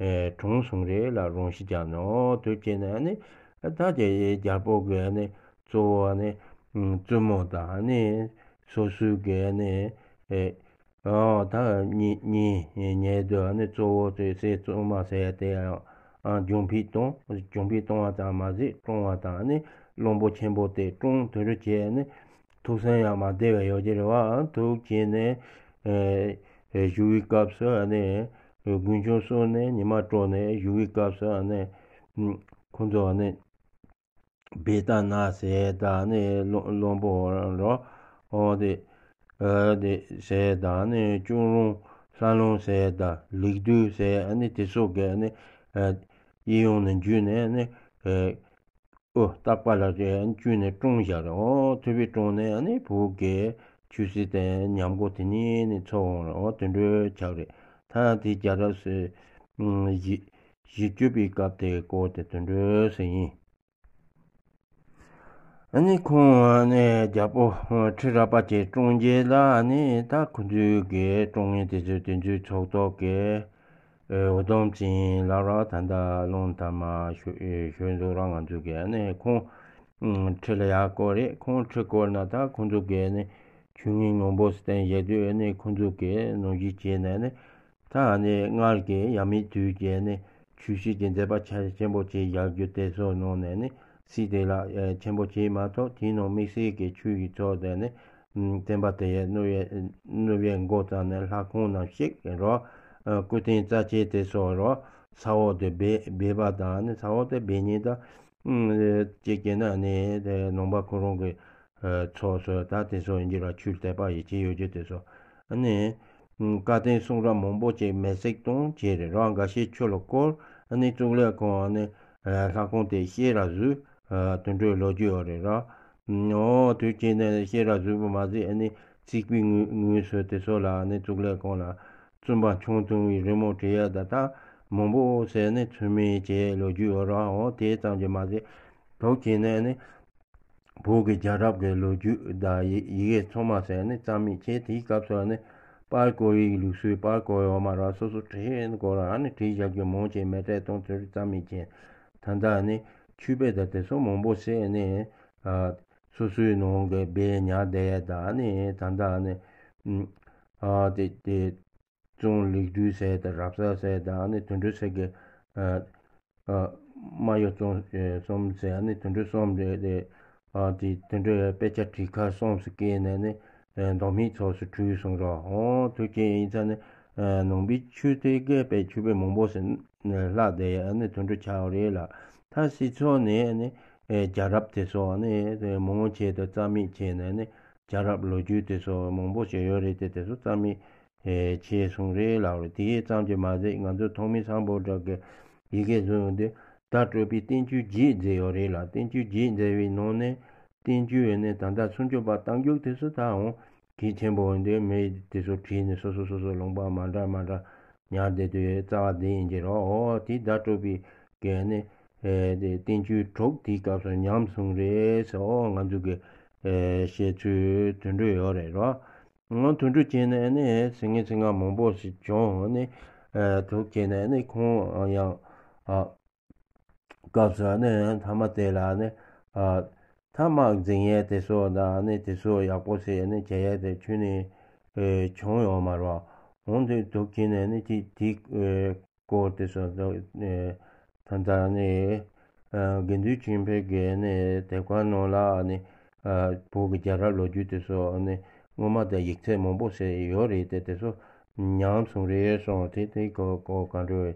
གྲོངས་སོང་རེད་ལ། རང་ཤི་རྒྱག་ནས་འོ་དེ་བྱས་ནས་ཨ་ནི། ད་དེ་རྒྱལ་པོ་གི་ནི་གཙོ་བོ་ནི་བཙུན་མོ་དང་ནི་སོ་སོའི་གི་ནི་ཨོ་ད་གཉེན་གཉེན་ཉེ་དུ་ནི་གཙོ་བོ་དེ་སྲས་བཙུན་མ་ཟེར་དེ་ཡང་གྱོང་འཕེན་གཏོང་གྱོང་འཕེན་གཏོང་བ་ཙམ་མ་ཟད་བཀྲོངས་པ་དང་ནི་བློན་པོ་ཆེན་པོ་དེ་བཀྲོངས་དེ་རུ་བྱས་ནི་ཐུགས་བསམ་ཡང་མ་བདེ་བའི་ཡོ་ཇེ་རེ་བའང་ཐུགས་བསྐྱེད་ནས་བཞུགས་པའི་སྐབས་སུ་ནི་དགུན་ཆུ་གསོལ་ནས་ཉི་མ་དྲོ་ནས་བཞུགས་པའི་སྐབས་སུ་ནི་ཁོ་ཚོ་ནི། བེ་ཏ་ན་ཟེར་དང་ནི་བློན་བློན་པོ་རོ། འོ་དེ། ཨ་དེ་ཟེར་དང་ནི་ཅུང་རུང་ལྷ་ལུང་ཟེར་དང་ལིག་དུ་ཟེར་ཨ་ནི་དེ་ཚོ་གི་ནི། ཨ་གཡས་གཡོན་ནས་འཇུས་ནས་ནི། ཨ་ཨོ་སྟག་པ་ལ་དེ་བཅུག་ནས་བཀྲོངས་བཞག་རེད། འོ་ཐུབ་པས་བཀྲོངས་ནས་ཨ་ནི་བོད་ཀྱི་ཆོས་སྲིད་དེ་ཉམས་རྒུད་དེ་ཉིད་ནས་འཚོ་འོང་རེད། འོ་དེ་འདྲའི་ཆགས་རེད། ད་དེ་རྒྱལ་རབས་སུ། བཞི་བཞི་བཅུ་པའི་སྐབས་དེའི་སྐོར་དེ་དེ་འདྲ་ཟེར་ཡིན། ཨ་ནི་ཁོང་ཨ་ནི་རྒྱལ་པོ་ཁྲི་རལ་པ་ཅན་བཀྲོངས་རྗེས་ལ་ཨ་ནི་ད་ཁོ་ཚོའི་གི་བཀྲོངས་མཁན་དེ་ཚོས་དེ་ཚོའི་ཚོགས་གཙོ་གི་འུ་དུམ་བཙན་ལབ་ར། ད་ལྟ་རླུང་མཐའ་མ་ཞོ་ཞོལ་འཛུགས་ར་ང་ཚོ་གི་ཨ་ནི་ཁོང་ཁྲི་ལ་ཡར་བསྐོར་རེད། ཁོང་ཁྲི་བསྐོར་ན་ད་ཁོང་ཚོ་གི་ཨ་ནི་ཆོས་ངན་སྔོན་པོ་བསྟན་བཞག་དུས་ཨ་ནི་ཁོང་ཚོ་གི་ནང་བཞིན་བྱས་ནས་ཨ་ནི། ད་ནི་སྔར་གྱི་ཡབ་མེས་དུས་ཀྱི་ནི་ཆོས་སྲིད་ཀྱི་མཛད་པ་ཆ་ཆེན་པོ་ཅིག་ཡར་རྒྱས་དེ་ཚོ་ནང་ནས་ནི་སྲིད་དེ་ལ་ཆེན་པོ་བྱས་མ་གཏོགས་དེའི་ནང་དམིགས་བསལ་གྱི་ཆོས་ཀྱི་ཕྱོགས་དེ་ནི་བསྟན་པ་དེ་ཡི་གནུབས་ཡས་གནུབས་ཡས་འགོ་བརྩམས་ནས་ལྷ་ཁང་རྣམས་བཤིག་རོ། སྐུ་རྟེན་རྩ་ཆེན་དེ་ཚོ་རོ། ས་འོག་ཏུ་སྦས་སྦས་པ་དང་ནི་ས་འོག་ཏུ་སྦས་ཉེན་དང་། ཅིག་གིས་ནི་ནི་དེ་ནང་པ་ཁོ་རང་གི་ཚོགས་སུ་ད་དེ་ཚོ་ཡིན་གྱི་ར་ཆོས་དད་པ་ཡིད་ཆེས་ཡོད་རྒྱུ་དེ་ཚོ་ནི། བཀའ་བསྟན་གསུང་རབ་མང་པོ་ཅིག་མེ་བསྲེགས་གཏོང་བྱས་རེད་ར། འགའ་ཤས་ཆུ་ལ་བསྐོལ། ཨ་ནི་གཙུག་ལག་ཁང་ཨ་ནི་ལྷ་ཁང་དེ་བཤས་ར་བཟོས། དེ་འདྲའི་ལོ་རྒྱུས་ཡོད་རེད་ར། ཨོ་དུས་ཀྱི་ནས་བཤས་ར་བཟོས་པ་མ་ཟད་ཨ་ནི་རྩིག་པའི་ངོས་ངོས་སུ་དེ་ཚོ་ལ་ཨ་ནི་གཙུག་ལག་ཁང་ལ་ བཙུན་པ་ཆུང་དུ་བའི་རི་མོ་བྲིས་ཡ་ད་ད་མང་པོ་ཟེར་ནས་ཚུལ་མིན་གྱི་ལོ་རྒྱུས་ཡོད་ར། འོ་དེ་ཙམ་གྱིས་མ་ཟད་དོག་གྱིས་ནས་ནི། བོད་ཀྱི་རྒྱལ་རབས་ཀྱི་ལོ་རྒྱུས་དང་ཡི་ཡི་གེ་ཚང་མ་ཟེར་ནི་རྩ་མེད་བྱས། དེའི་སྐབས་སུ་ནི་པར་བརྐོ་བའི་ལུགས་སྲོལ་པར་བརྐོ་ཡོད་མ་རེད། སོ་སོ་བྲིས་ནི་བརྐོ་ར་ནི་བྲིས་བཞག་རྒྱུ་མང་ཆེ་མེད་བྲལ་གཏོང་ཚུལ་རྩ་མེད་བྱས། ད་ལྟ་ནི་ཆོས་དཔེ་དང་དེ་ཚོ་མང་པོ་བཤད་ནི་ཨ་སོ་སོའི་ནང་གི་སྦས་ཉར་བསྡད་ཡ་དང་ནི་ད་ལྟ་ནི་ཨ་དེ་དེ། ཙུང་ལེགས་སྒྲོན་ཟེར་དང་རབ་གསལ་ཟེར་དང་ཨ་ནི་དོན་གྲུབ་ཟེར་གི་ཨ་ཨ་སྨྲ་བརྗོད་རྩོམ་ཨེ་རྩོམ་ཟེར་ཨ་ནི་དོན་གྲུབ་རྩོམ་རེད་དེ། ཨ་དེ་དོན་གྲུབ་དཔེ་ཆ་བྲིས་ཁ་རྩོམ་སུ་སྐྱེས་ནས་ནི་ཨེ་མདོ་སྨད་ཕྱོགས་སུ་བྲོས་སོང་རོགས། འོ་དུས་ཀྱི་ཡིན་ཙང་ནི་ཨ་ནང་པའི་ཆོས་དེ་གའི་དཔེ་ཆོས་དཔེ་མང་པོ་ཟེར་ལྷག་བསྡད་ཡ་ཨ་ནི་དོན་གྲུབ་ཆགས་པ་རེད་ལ། ད་སྲིད་ཚོགས་ནས་ཨ་ནི་ཨེ་རྒྱལ་རབས་དེ་ཚོ་ཨ་ནི་མང་ཆེ་དུ་རྩ་མེད་བྱས་ནས་ནི་རྒྱལ་རབས་ལོ་རྒྱུས་དེ་ཚོ་མང་པོ་ཞིག་ཡོད་རེད་དེ་དེ་ཚོ་རྩ་མེད། ཨེ་ཆེ་སོང་རེད་ལབ་རེད། དེ་ཙམ་གྱིས་མ་ཟད་ང་ཚོ་ཐོགས་མེད་སམ་བྷོ་ཊ་གི་ཡི་གེ་བཟོས་ཡོང་དུས་བརྡ་སྤྲོད་པའི་བསྟན་བཅོས་བརྒྱད་མཛད་ཡོད་རེད་ལ། བསྟན་བཅོས་བརྒྱད་མཛད་པའི་ནང་ནས་བསྟན་བཅོས་ཡོད་ནས་ད་ལྟ་སུམ་ཅུ་པ་རྟགས་འཇུག་དེ་ཚོ་ད་འོང་གལ་ཆེན་པོ་ཡིན་དུས་མི་དེ་ཚོ་བྲིས་ནས་སོ་སོ་སོ་སོ་ལུང་པ་མ་འདྲ་མ་འདྲ་ཉར་བསྡད་དུས་རྩ་བ་འདི་ཡིན་གྱི་རོགས། འོ་དེ་བརྡ་སྤྲོད་པའི་གི་ནས་ཨེ་དེ་བསྟན་བཅོས་དྲུག་དེའི་སྐབས་སུ་ཉམས་སོང་རེད་ཟེར། འོ་ང་ཚོ་གི་ཨེ་བཤད་ཚུལ་དོན་འགྲོ་ཡོད་རེད་རོགས། ང་དུད་འགྲོ་བྱས་ནས་ནི་ཟིང་ངེ་ཟིང་ངེ་མང་པོ་ཞིག་བྱུང་ནི། ཨ་དུག་བྱས་ནས་ནི་ཁོང་ཡང་ཨ་སྐབས་སུ་ནི་མཐའ་མ་དེ་ལ་ནི་ཨ་མཐའ་མ་འཛིང་ཡས་དེ་ཚོ་དང་ནི་དེ་ཚོ་ཡག་པོ་ཟེར་ནི་བྱས་ཡས་དེ་ཁྱོན་ནས་ཨེ་བྱུང་ཡོད་མ་རེད། འོན་ཏེ་དུག་བྱས་ནས་ནི་དེ་དེ་ཨེ་སྐོར་དེ་ཚོ་ད་ཨེ་ད་ལྟ་ནི་ཨ་དགེ་འདུན་ཆོས་འཕེལ་གྱི་ནི་དེབ་ཁང་ནང་ལ་ནི་ཨ་བོད་ཀྱི་རྒྱལ་རབས་ལོ་རྒྱུས་དེ་ཚོ་ནི་སྔོན་མ་དང་ཡིག་ཚད་མང་པོ་ཞིག་ཡོད་རེད་དེ། དེ་ཚོ་ཉམས་སོང་རེད་སོང་དེ་དེ་གོ་གོ་ག་འདྲ་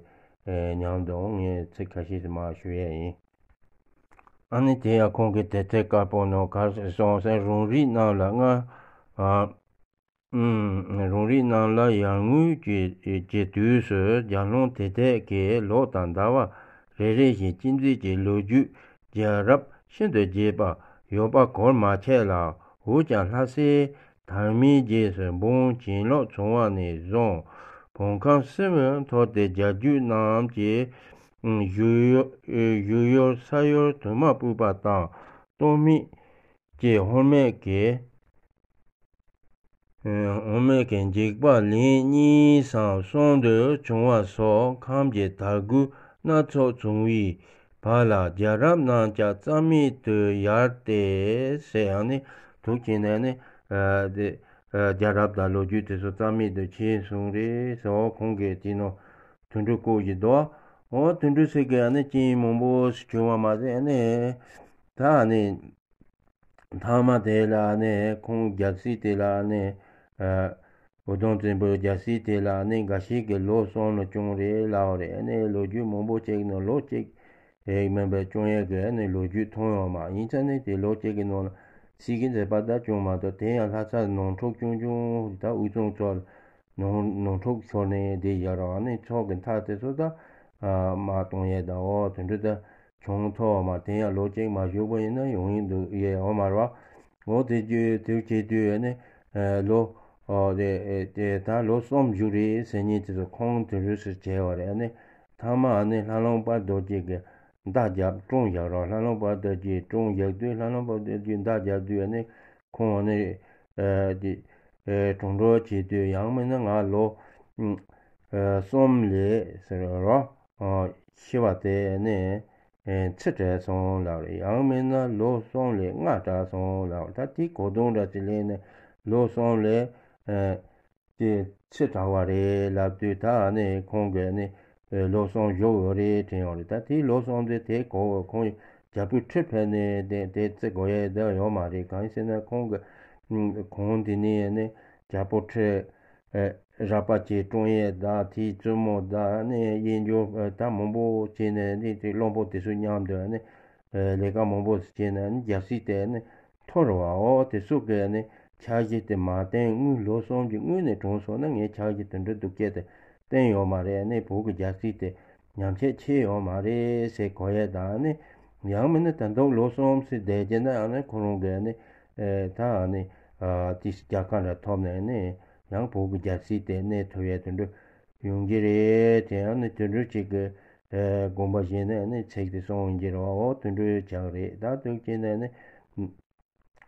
ཨེ་ཉམས་འདུག་ངས་ཚིག་ཁ་ཤས་ཤིག་མར་ཞུ་ཡས་ཡིན། ཨ་ནི་དེ་ཡང་ཁོང་གི་དེབ་ཐེར་དཀར་པོ་ནང་ག་རེ་གསུངས་ཟེར་རང་རིགས་རྣམས་ལ་སྔར་ཨ། ཨུམ། རང་རིགས་རྣམས་ལ་ཡར་ངོའི་གྱི་གྱི་དུས་སུ་རྒྱ་སློང་དེ་དག་གིས་ལོ་དང་ཟླ་བ་རེ་རེ་བཞིན་གཅན་གཟན་གྱི་ལོ་རྒྱུས་རྒྱལ་རབས་ཤིན་ཏུ་རྒྱས་པ་ཡོད་པ་གོར་མ་ཆད་ལ། འོན་ཀྱང་ལྷ་སའི་དར་མའི་རྗེས་སུ་འབངས་གྱེན་ལོག་བྱུང་བ་ནས་བཟུང་བོད་ཁམས་སིལ་བུར་འཐོར་ཏེ་རྒྱལ་རྒྱུད་རྣམས་ཀྱི་བཞུགས་ཡུལ་བཞུགས་ཡུལ་ས་ཡུལ་དུ་མ་སྤུད་པ་དང་སྟོད་སྨད་ཀྱི་ཧོར་སྨད་ཀྱི་འོ་མའི་གི་འཇིགས་པ་ལན་གཉིས་སམ་གསུམ་དུ་བྱུང་བ་སོགས་ཁམས་ཀྱི་དར་རྒུད་སྣ་ཚོགས་བྱུང་བའི་བར་ལ་རྒྱལ་རབས་རྣམས་ཀྱང་རྩ་མེད་དུ་ཡལ་ཏེ་ཟེར་ཡང་ནི་དུག་བྱས་ནས་ནི་ཨ་དེ་ཨ་རྒྱལ་རབས་དང་ལོ་རྒྱུས་དེ་ཚོ་རྩ་མེད་དུ་ཕྱིན་སོང་རེད་ཟེར། འོ་ཁོང་གིས་དེ་ནང་དུད་འགྲོ་བཀོད་ཀྱི་འདུག་འོ་དུད་འགྲོ་ཟེར་གི་ཨ་ནི་རྐྱེན་མང་པོ་ཞིག་བྱུང་བ་མ་ཟད་ཨ་ནི་ད་ཨ་ནི། མཐའ་མ་དེ་ལ་ནི་ཁོང་རྒྱལ་སྲིད་དེ་ལ་ནི་ཨ་འུ་དུམ་བཙན་པོའི་རྒྱལ་སྲིད་དེ་ལ་ནི་འགའ་ཞིག་གིས་ལོ་གསུམ་ལ་བྱུང་རེད་ལབ་རེད། ནི་ལོ་རྒྱུས་མང་པོ་ཅིག་ནང་ལོ་གཅིག་ཨེ་མིན་པའི་བྱུང་ཡས་ཀྱི་ནི་ལོ་རྒྱུས་མཐོང་ཡོད་མ་ཡིན་ཙང་ནི་དེ་ལོ་གཅིག་གི་ནང་ལ་སྲིད་ཀྱི་མཛད་པ་ད་བྱུང་མ་གཏོགས་དེ་ཡང་ལྷ་ས་ནང་འཁྲུག་ཆུང་ཆུང་ད་དབུས་གཙང་ཚོ་ནང་ནང་འཁྲུག་ཤོར་ནས་བསྡད་ཡོད་རེད། ནི་ཕྱོགས་ཀྱི་མཐའ་དེ་ཚོ་ད་ཨ་མར་གཏོང་ཡས་ད་འོ་དེ་འདྲ་ད། བྱུང་ཐོག་མ་དེ་ཡང་ལོ་གཅིག་མ་བཞུགས་པ་ཡིན་ན་ཡོང་ཡིན་འདུག་ཡས་འོ་མ་རེད་བ། འོ་དེ་རྒྱུ་དེ་བྱེད་དུས་ནི་ལོ་དེ་དེ་ད་ལོ་གསུམ་བཞུགས་རེད་ཟེར་མཁན་དེ་ཚོ་ཁོང་དེ་འདྲ་ཞིག་བྱས་པ་རེད། ནི་མཐའ་མ་ནི་ལྷ་ལུང་དཔལ་རྡོ་རྗེ་གི་མདའ་རྒྱབ་བཀྲོངས་བཞག་རོགས། ལྷ་ལུང་དཔལ་རྡོ་རྗེ་བཀྲོངས་བཞག་དུས་ལྷ་ལུང་དཔལ་རྡོ་རྗེ་མདའ་རྒྱབ་དུས་ནི་ཁོང་ནི་དེ་གྲོང་གྲོགས་བྱེད་དུས་ཡང་མིན་ན་ང་ལོ་གསུམ་ལས་ཟེར་རོ། ཤི་བ་དེ་ནི་ཚེ་བྲལ་སོང་ལབ་རེད། ཡང་མིན་ན་ལོ་གསུམ་ལས་རྔ་བྲལ་སོང་ལབ་རེད། ད་དེ་གོ་དོན་འདྲ་ཅིག་ལེན་ནས་ལོ་གསུམ་ལས་དེ་ཚེ་བྲལ་བ་རེད་ལབ་དུས་ད་ནི་ཁོང་གིས་ནི་ལོ་གསུམ་བཞུགས་ཡོད་རེད་དྲན་ཡོད་རེད། ད་དེ་ལོ་གསུམ་དེ་དེ་གོ་ཁོང་རྒྱལ་པོའི་ཁྲི་ཕེབས་ནས་དེ་དེ་བརྩི་དགོས་ཡས་དེ་ཡོད་མ་རེད། གང་ཡིན་ཟེར་ན་ཁོང་གི་གོང་དེ་ནས་ནི་རྒྱལ་པོ་ཁྲི་རལ་པ་ཅིག་བཀྲོངས་ཡས་དང་དེའི་བཙུན་མོ་དང་ནི་གཡས་འཇོག་ད་མང་པོ་བྱས་ནས་ནི་དེ་བློན་པོ་དེ་ཚོ་མཉམ་དུ་ནི་ལས་ཀ་མང་པོ་བྱས་ནས་ནི་རྒྱལ་སྲིད་དེ་ནི་འཐོར་བའོ། དེ་ཚོ་གིས་ནི་འཆར་གཞི་དེ་མ་བཏིང་སྔོན་ལོ་གསུམ་གྱི་སྔོན་ནས་གྲོངས་སོང་ན་ངའི་འཆར་གཞི་དེ་འདྲ་སྡུག་སྐད་དེ་བཏིང་ཡོད་མ་རེད། ནི་བོད་ཀྱི་རྒྱལ་སྲིད་དེ་ཉམས་ཆག་ཆེ་ཡོད་མ་རེད་ཟེར་གོ་ཡས་དང་ནི་ཡང་མིན་ན་ད་དུང་ལོ་གསུམ་ཟེར་བསྡད་རྒྱུ་ན་ནི་ཁོ་རང་གིས་ནི་ད་ནི་དེ་རྒྱལ་ཁ་འདྲ་ཐོབ་ནས་ནི་ ཡང་བོད་ཀྱི་རྒྱལ་སྲིད་དེ་གནས་ཐུབ་ཡས་དེ་འདྲ་ཡོང་གི་རེད། དེ་ཡང་ནི་དེ་འདྲ་ཅིག་གི་དགོངས་པ་བཞེས་ནས་ནི་ཚིག་དེ་གསུངས་ཡོང་གི་རེད་བ། འོ་དེ་འདྲ་ཆགས་རེད། ད་དུས་ཅི་ནས་ནི།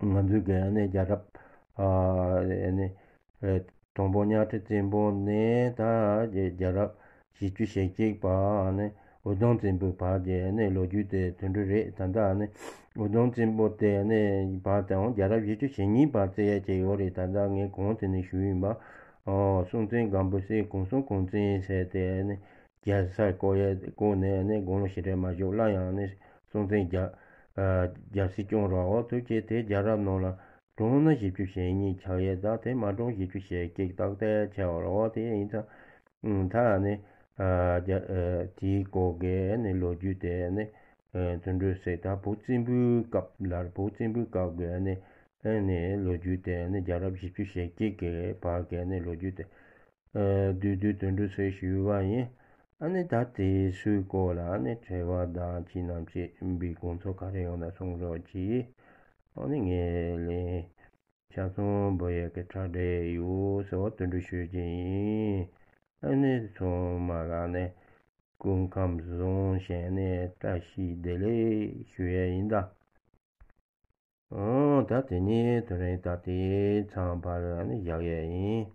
ང་ཚོའི་གི་ནི་རྒྱལ་རབས་ཨ་ནི་ཨ་དང་པོ་གཉའ་ཁྲི་བཙན་པོ་ནས་ད་རྒྱལ་རབས་བཞི་བཅུ་ཞེ་གཅིག་བར་ནི་འུ་དུམ་བཙན་པོའི་བར་གྱི་ནི་ལོ་རྒྱུས་དེ་དེ་འདྲ་རེད། ད་ལྟ་ནི་འུ་དུམ་བཙན་པོ་དེ་ནི་བར་དང་རྒྱལ་རབས་བཞི་བཅུ་ཞེ་གཉིས་བར་བརྩི་ཡ་ཅིག་ཡོད་རེད། ད་ལྟ་ངས་གོང་དེ་ནས་ཞུས་ཡིན་པ། ཨོ་སྲོང་བཙན་སྒམ་པོའི་སྲས་གོང་ས་གོང་བཙན་ཟེར་དེ་ནི། རྒྱལ་སར་བསྐོ་ཡ་བསྐོ་ནས་ནི་དགུང་ལོ་ཞེ་དྲག་མ་བཞུགས། སླར་ཡང་ནི་སྲོང་བཙན་རྒྱལ་རྒྱལ་སྲིད་སྐྱོང་རོགས། འོ་དུས་ཀྱི་དེ་རྒྱལ་རབས་ནང་ལ་བགྲངས་ན་བཞི་བཅུ་ཞེ་གཉིས་ཆགས་ཡས། ད་དེ་མ་བགྲངས་བཞི་བཅུ་ཞེ་གཅིག་ཏག་ཏག་ཆགས་པ་རེད། འོ་དེ་ཡིན་ཙང་ད་ནི་རྒྱ་དེའི་སྐོར་གྱི་ནི་ལོ་རྒྱུས་དེ་ནི་དོན་འགྲུབ་སྲས་ད་བོད་བཙན་པོའི་སྐབས་ལ་བོད་བཙན་པོའི་སྐབས་ཀྱི་ནི་ནི་ལོ་རྒྱུས་དེ་ནི་རྒྱལ་རབས་བཞི་བཅུ་ཞེ་གཅིག་གི་བར་གྱི་ནི་ལོ་རྒྱུས་དེ། བསྡུས་བསྡུས་དོན་འགྲུབ་སྲས་ཞུས་པ་ཡིན། ཨ་ནི་ད་དེ་ཚོའི་སྐོར་ལ་ཨ་ནི་དྲི་བ་དང་ཁྱེད་རྣམས་ཀྱིས་འབུལ་དགོངས་ཚུལ་ག་རེ་ཡོད་ན་གསུང་རོགས་གྱིས། ཨ་ནི་ངས་ལན་ཆ་ཚང་འབུལ་ཡས་ཀྱི་གྲ་སྒྲིག་ཡོད་ཟེར་བ་དོན་འགྲུབ་ཞུ་རྒྱུ་ཡིན། ཨ་ནི་ཚང་མ་ལ་ནི་སྐུ་ཁམས་བཟང་ཞིང་ནི་བཀྲ་ཤིས་བདེ་ལེགས་ཞུ་ཡས་ཡིན་ད། ཨོ་ད་དེ་ནས་དེ་རིང་ད་ལྟའི་མཚམས་བར་ལ་ནི་བཞག་ཡས་ཡིན།